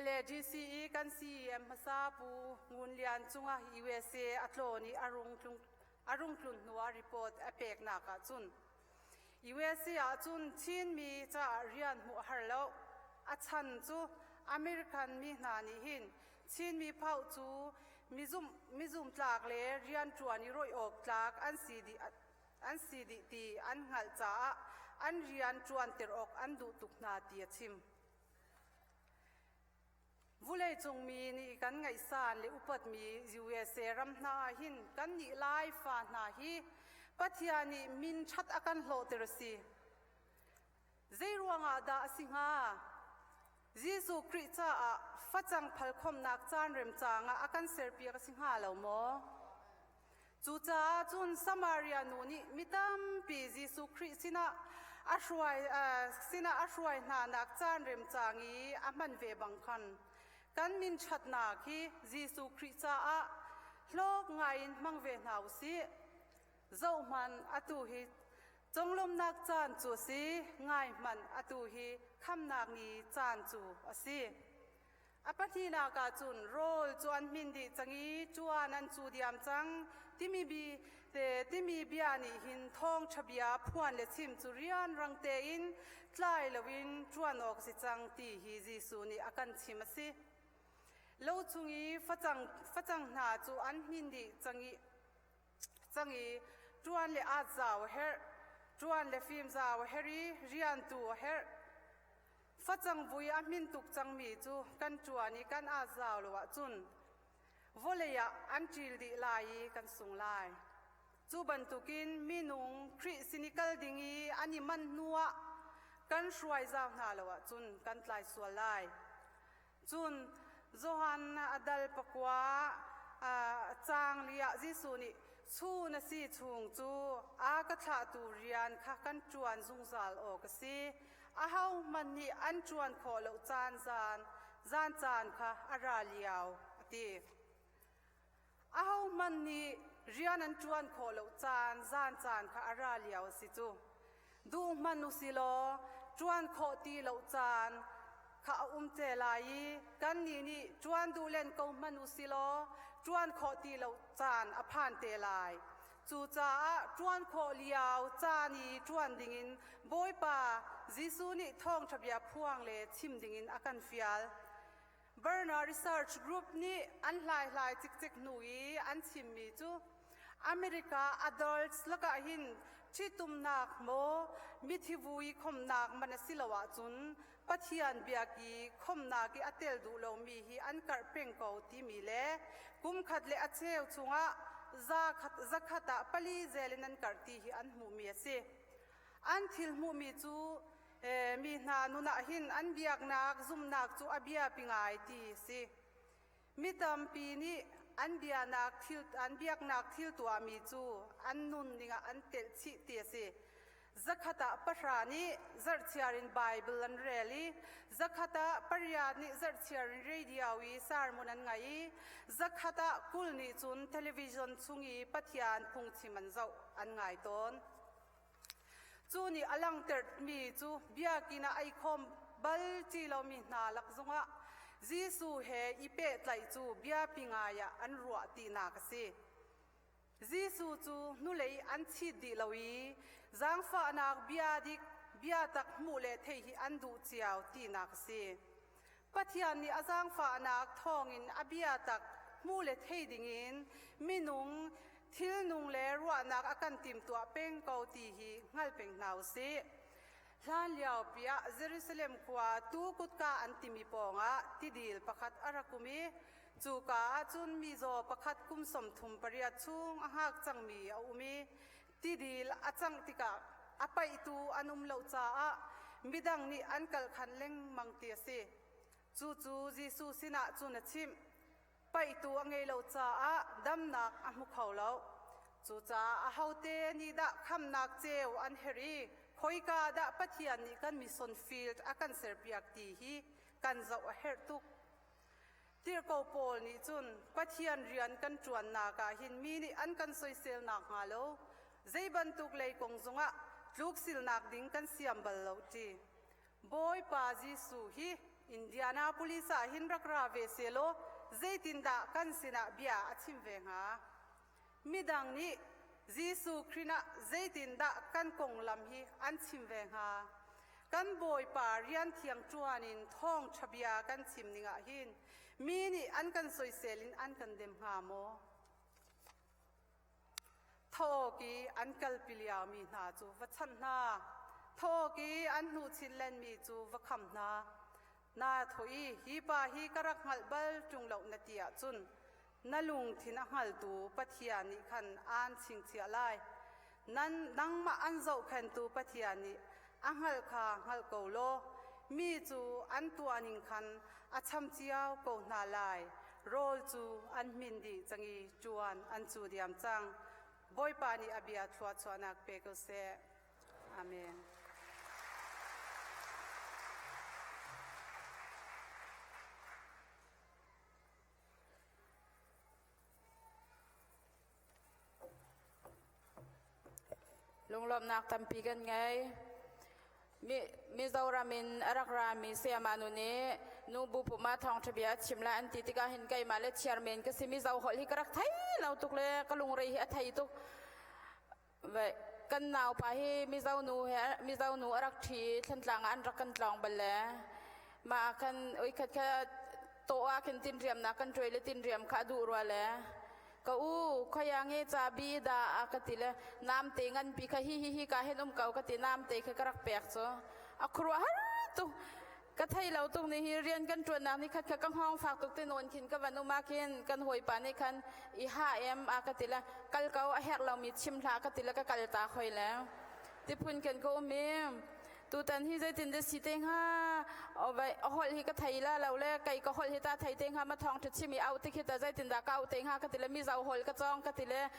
LADC i kan CEM hmasa Pu Ngun Lian cungah USA a tlawn i a rung tlung a rung tlun hnu ah report a peknak ahcun USA ahcun Chinmi caah rian hmuh a har lo. A chan cu American mi hna nih hin Chinmi phau cu mizum mizumtlak le rianṭuan i rawih awk tlak an si dih an si dih ti an hngalh caah an rian ṭuanter awk an duh tuk hna ti a chim. Vuleicung mi nih kan ngaihsan le upatmi USA ram hna ah hin kannih Laifa hna hi Pathian nih min ṭhat a kan hlawhter a si. Zei ruangah dah a si hnga? Jesuh Khrih caah facang phalkhawmnak caan remcaang ah a kan serpiak a si hnga lo maw? Cucaah cun Samaria nu nih mi tampi Jesuh Khrih sinah a hruai sinah a hruai hnanak caan remcaang i a hman ve bang khan kan min ṭhatnak hi Jesuh Khrih caah hlawk ngaiin hmang ve hna u sih. Zohhmanh, atu hi conglawmhnak caan cu a si, ngai hmanh, atu hi khamnak ni caan cu a si. A pahnihnak ah cun rawl cu an hmin dih cang i ṭuan an cu diam cang timi bi te timi bia nih hin thawngṭha bia phuan le chim cu rianrang tein tlai loin ṭuan awk si cang ti hi Jesuh nih a kan chim a si. Lo chung i facang, facang hna cu an hmin dih cang i cang i ṭuan le at zau a herh, ṭuan le fim zau a herh i rian tu a herh. Facang vui a hmin tuk cangmi cu kan ṭuan i kan at zau lo ahcun vawlei ah an ṭil dih lai i kan sung lai. Cu bantukin minung Khrih sin i kal ding i an i manh hnuah kan hruai zau hna lo ahcun kan tlai sual lai. Cun Johan a dal pakua caang li ah Jesuh nih chun a si chung cu a ka thlahtu rian kha kan ṭuan zungzal awk a si. Ahohmanh nih an ṭuan khawh lo caan zan zan caan kha a ra lio a ti. Ahohmanh nih rian an ṭuan khawh lo caan zan caan kha a ra lio a si cu. Duh hmanh u si law ṭuan khawh ti lo caan kha a um te lai i kannih nih ṭuan duh len ko hmanh u si law ṭuan khawh ti lo caan a phan te lai. Cucaah ṭuan khawh lio caan i ṭuan dingin Bawipa Jesuh nih thawngṭha bia phuang le chim dingin a kan fial. Barna Research Group nih an hlaihlai cikcek hnu i an chimmi cu America adults lakah hin ṭhitumnak maw mithi vui khomnak man a si lo ahcun Pathian biaki khomnak i a tel duh lomi hi an karh peng ko timi le kumkhat le a cheu chungah zakhat ah pali zel in an karh ti hi an hmuhmi a si. An thil hmuhmi cu mi hna nun ah hin an biaknak zumhnak cu a biapi ngai ti a si. Mi tampi nih an biaknak thil an biaknak thil tuahmi cu an nun ning ah an telh chih ti a si. Zakhat ah pahra nih zarhchiar in Bible an rel i zakhat ah pariat nih zarhchiar in radio i sermon an ngai i zakhat ah 20 nih cun television chung i Pathian phungchim an zoh an ngai tawn. Cu nih a langhtermi cu biakinn ah ei khawm bal ti lomi hna lak zongah Jesuh he i pehtlaih cu biapi ngai ah an ruah tinak a si. Jesuh cu hnulei an chit dih lo i zaangfahnak bia dik biatak hmuh le theih hi an duh cio tinak a si. Pathian nih a zaangfahnak thawngin a biatak hmu le thei dingin minung thilnung le ruahnak a kan timhtuah peng ko ti hi hngal peng hna u sih. Hlanlio pi ah Jerusalem khua tu kutka an timi pawngah tidil pakhat a rak um i cuka ah cun mizaw pakhat kum 38 chung a hngak cangmi a um i tidil a cangh tikah a paihtu an um lo caah midang nih an kal khan lengmang ti a si. Cucu Jesuh sinah cun a chimh. Paihtu a ngei lo caah damnak a hmu kho lo. Cucaah ahote nih dah khamnak ceu an herh i khoika dah Pathian nih kan mission field a kan serpiak ti hi kan zoh a herh tuk. Tirhkoh Paul nih cun Pathian rian kan ṭuannak ah hin mi nih an kan soisel nakhnga lo zei bantuk lei kong zongah tluksilnak ding kan siam bal lo ti. Bawipa Jesuh hi Indianapolis ah hin rak ra ve sehlaw zeitindah kan sinah bia a chim ve hnga? Midang nih Jesuh Khrih ah zeitindah kan konglam hi an chim ve hnga? Kan Bawipa rian thiang ṭuan in thawngṭha bia kan chim ning ah hin mi nih an kan soisel in an kan dem hnga maw? Thawk i an kalpi liomi hna cu va chanh hna. Thawk i an hnuchin lenmi cu va kham hna. Naa thawh i hi pa hi ka rak hngalh bal ṭung lo na ti ahcun na lungthin a hngaltu Pathian nih khan aan chingchiah lai. Nan nangmah an zohkhenhtu Pathian nih a hngalh kha hngalh ko law mi cu an tuahning khan a cham cio ko hna lai. Rawl cu an hmin dih cang i ṭuan an cu diam cang. Bawipa nih a bia thluachuahnak pe ko seh. Amen. Lunglawmhnak tampi kan ngei. Mizoram in a rak rami sayama nu nih nubu pumah thawngṭha bia a chim lai an ti tikah hin keimah le chairman ka si Mizo holh hi ka rak thei lo tuk le ka lungre hi a thei tuk. Kan naupa hi Mizo nu he Mizo nu a rak ṭhi i Thlantlang ah an rak kan tlawng bal le mah ah khan uikhat kha tawh ah khin tinriamnak kan ṭuai le tinriam kha a duh rua le Ka u, khoia nge cabi dah a ka ti le namte nganpi kha hi hi hi ka hin um ko ka ti namte kha ka rak pek cu. A khuaruahhar tuk. Ka thei lo tuk ni hi rian kan ṭuannak ni khat kha ka hngawng fak tuk te nawn khin ka van um ah khin kan hawipa nih khan i ha em a ka ti le kal ko a herh lomi chim hlah ka ti le ka kal ta khoi le tiphun khin ka um i Tutan hi zeitin dah si te hnga? A holh hi ka thei la lo le kei ka holh hi ta thei te hnga ma thawng ṭha chim i au tik hi ta zeitin dah ka au te hnga ka ti le mizo holh ka cawng ka ti le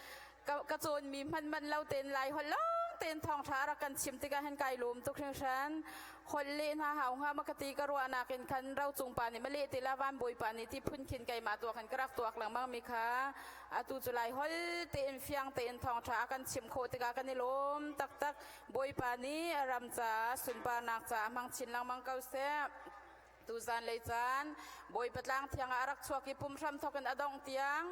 ka cawnmi hmanh manh lo tein lai holh lawng tein thawngṭha rak kan chim tikah hin kai lawm tuk hringhran. Holh leh hna hau hnga ma ka ti ka ruahnak in khan rocung pa nih ma leh te la van bawipa nih ti phun khin keimah tuak in ka rak tuak lengmang mi kha atu cu lai holh tein fiang tein thawngṭha a kan chim khawh tikah kan i lawm taktak. Bawipa nih a ram caah sunparnak caah hmang chin lengmang ko seh. Tuzan lei caan Bawipa tlang thiang ah a rak chuak i pum hram thawk in a dongh tiang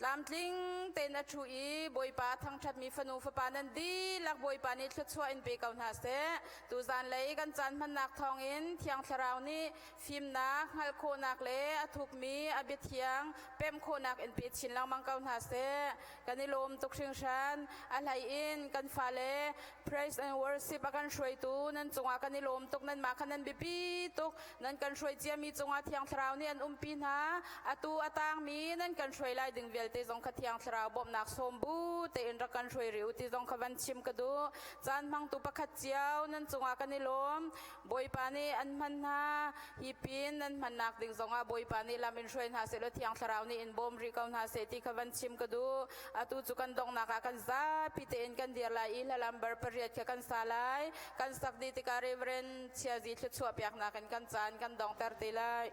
tlamtling tein a ṭhu i Bawipa a thangṭhatmi fanu fapa nan dihlak Bawipa nih thluachuah in pe ko hna seh. Tuzan lei kan caan hmannak thawngin Thiang Thlarau nih fimnak, hngalh khawhnak le a thukmi a biathiang pemh khawhnak in pe chin lengmang ko hna seh. Kan i lawm tuk hringhran. A hlei in kan fale praise and worship a kan hruaitu nan cungah kan i lawm tuk. Nanmah kha nan biapi tuk. Nan kan hruai ciami cungah Thiang Thlarau nih an umpi hna. Atu a tangmi nan kan hruai lai ding vialte zong kha Thiang Thlarau bawmhnak sawm bu tein rak kan hruai rih u ti zong kha van chim ka duh. Caan hmangtu pakhat cio nan cungah kan i lawm. Bawipa nih an hman hna. Hi pin nan hmannak ding zongah Bawipa nih lam in hruai hna sehlaw Thiang Thlarau nih in bawm rih ko hna seh ti kha van chim ka duh. Atu cu kan donghnak ah kan zapi tein kan dir lai i hla lambar pariat kha kan sa lai. Kan sak dih tikah Reverend Chiazi thluachuah piaknak in kan caan kan donghter te lai.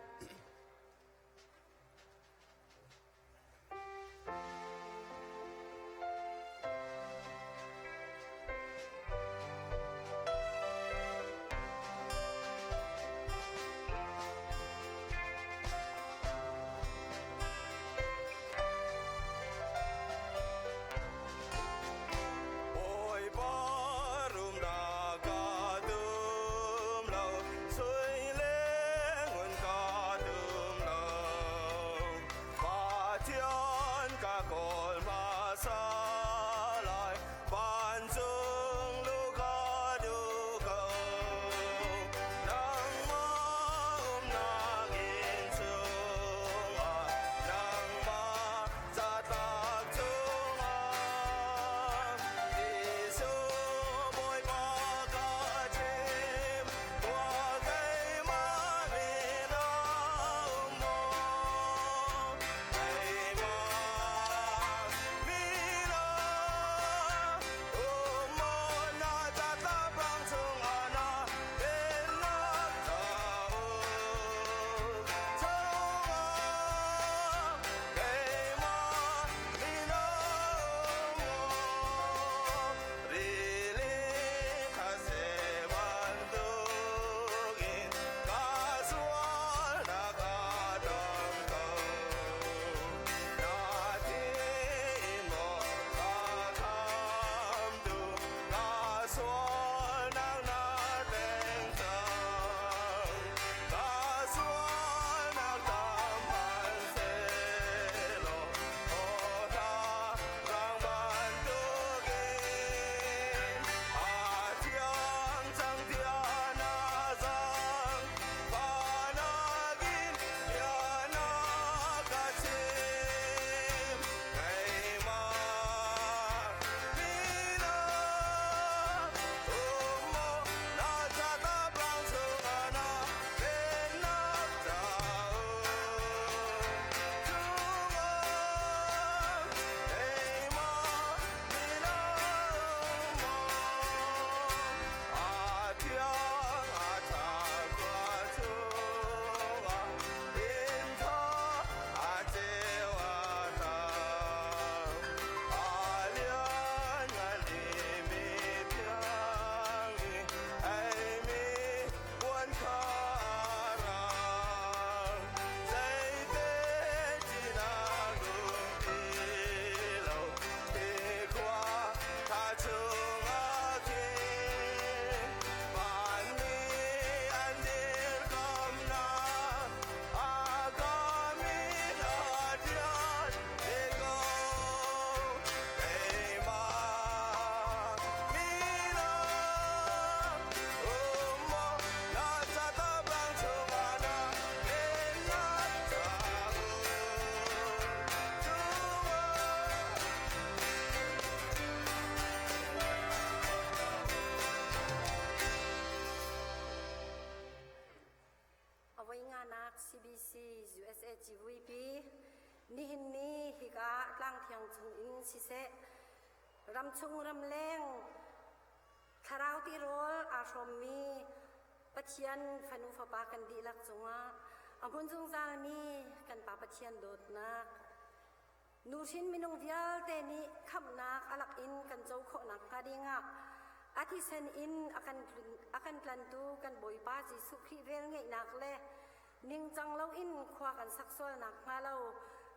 Bawipa rumnak ka dum lo, sui le ngun ka dum. Avoi nganak CBC USA civuipi nihin ni hika tlangthiang chung in siseh ramchung ramleng thlarau tirawl aa hrawmmi Pathian fanu fapa kan dihlak cungah a hmun zungzalmi kan Pa Pathian dawtnak Nuhrin minung vialte nih khamhnak a lak in kan co khawhnak hnga dingah a thisen in a kan, a kan tlantu kan Bawipa Jesuh Khrih velngeihnak le ningcang loin khua kan sak sualnak hnga lo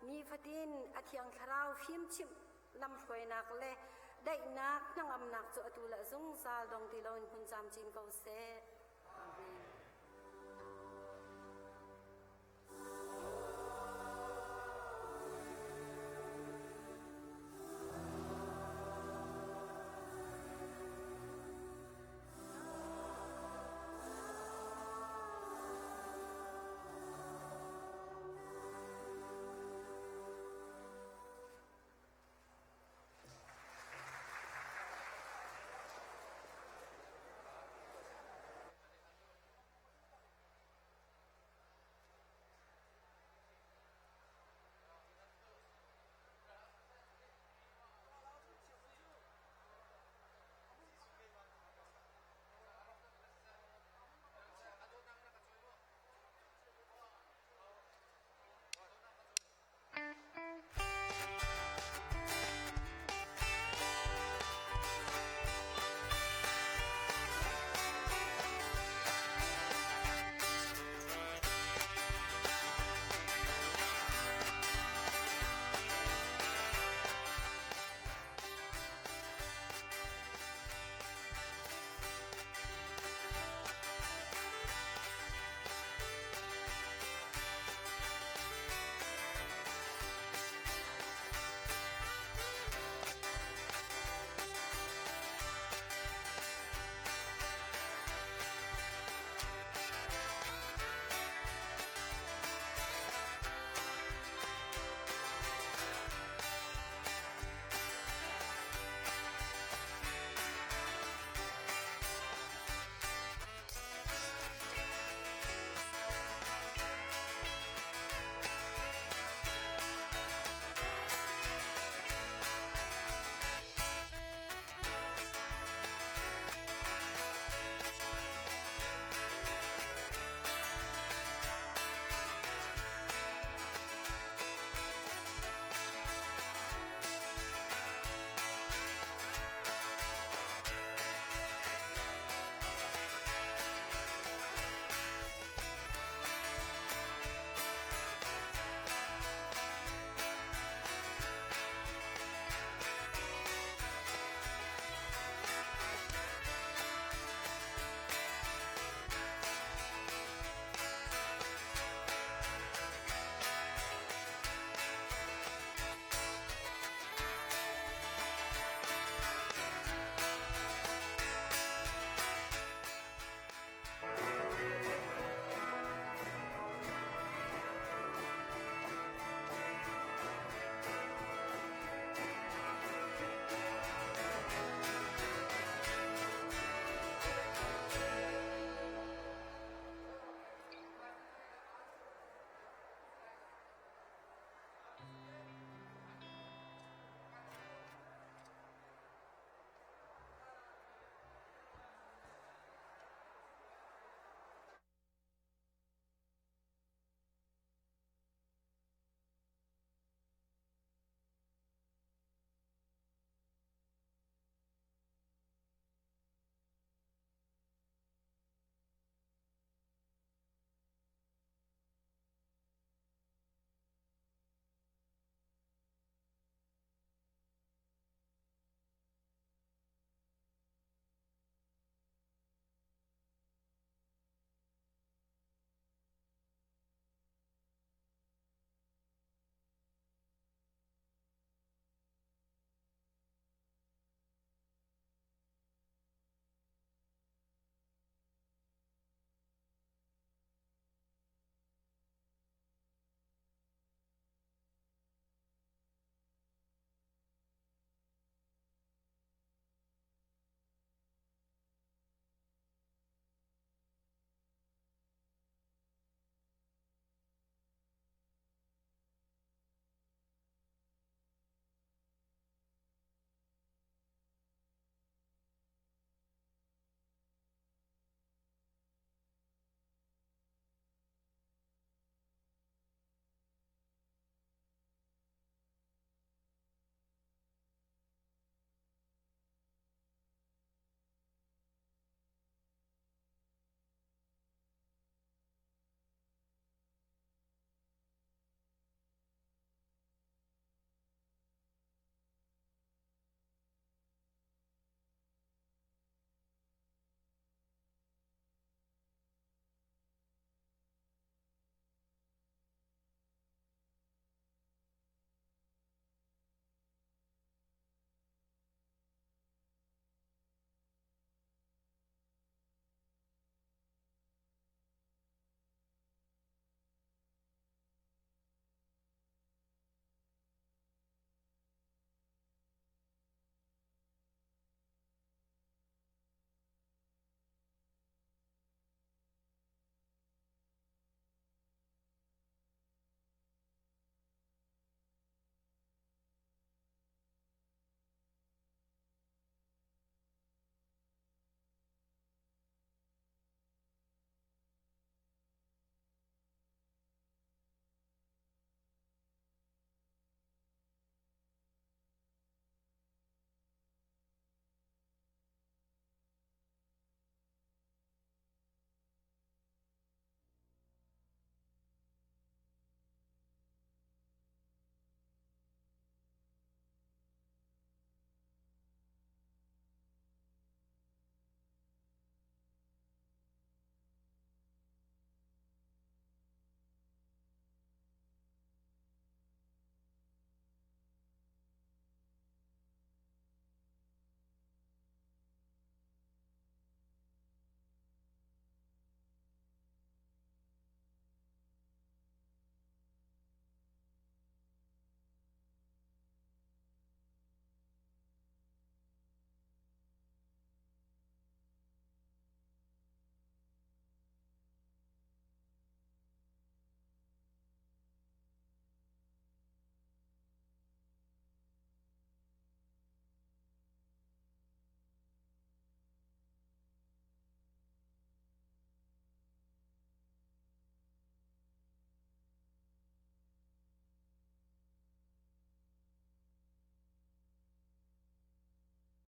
nifatin a Thiang Thlarau fimchimh lamhruainak le daihnak hnangamnak cu atu le zungzal dong ti loin hmun camcin ko seh.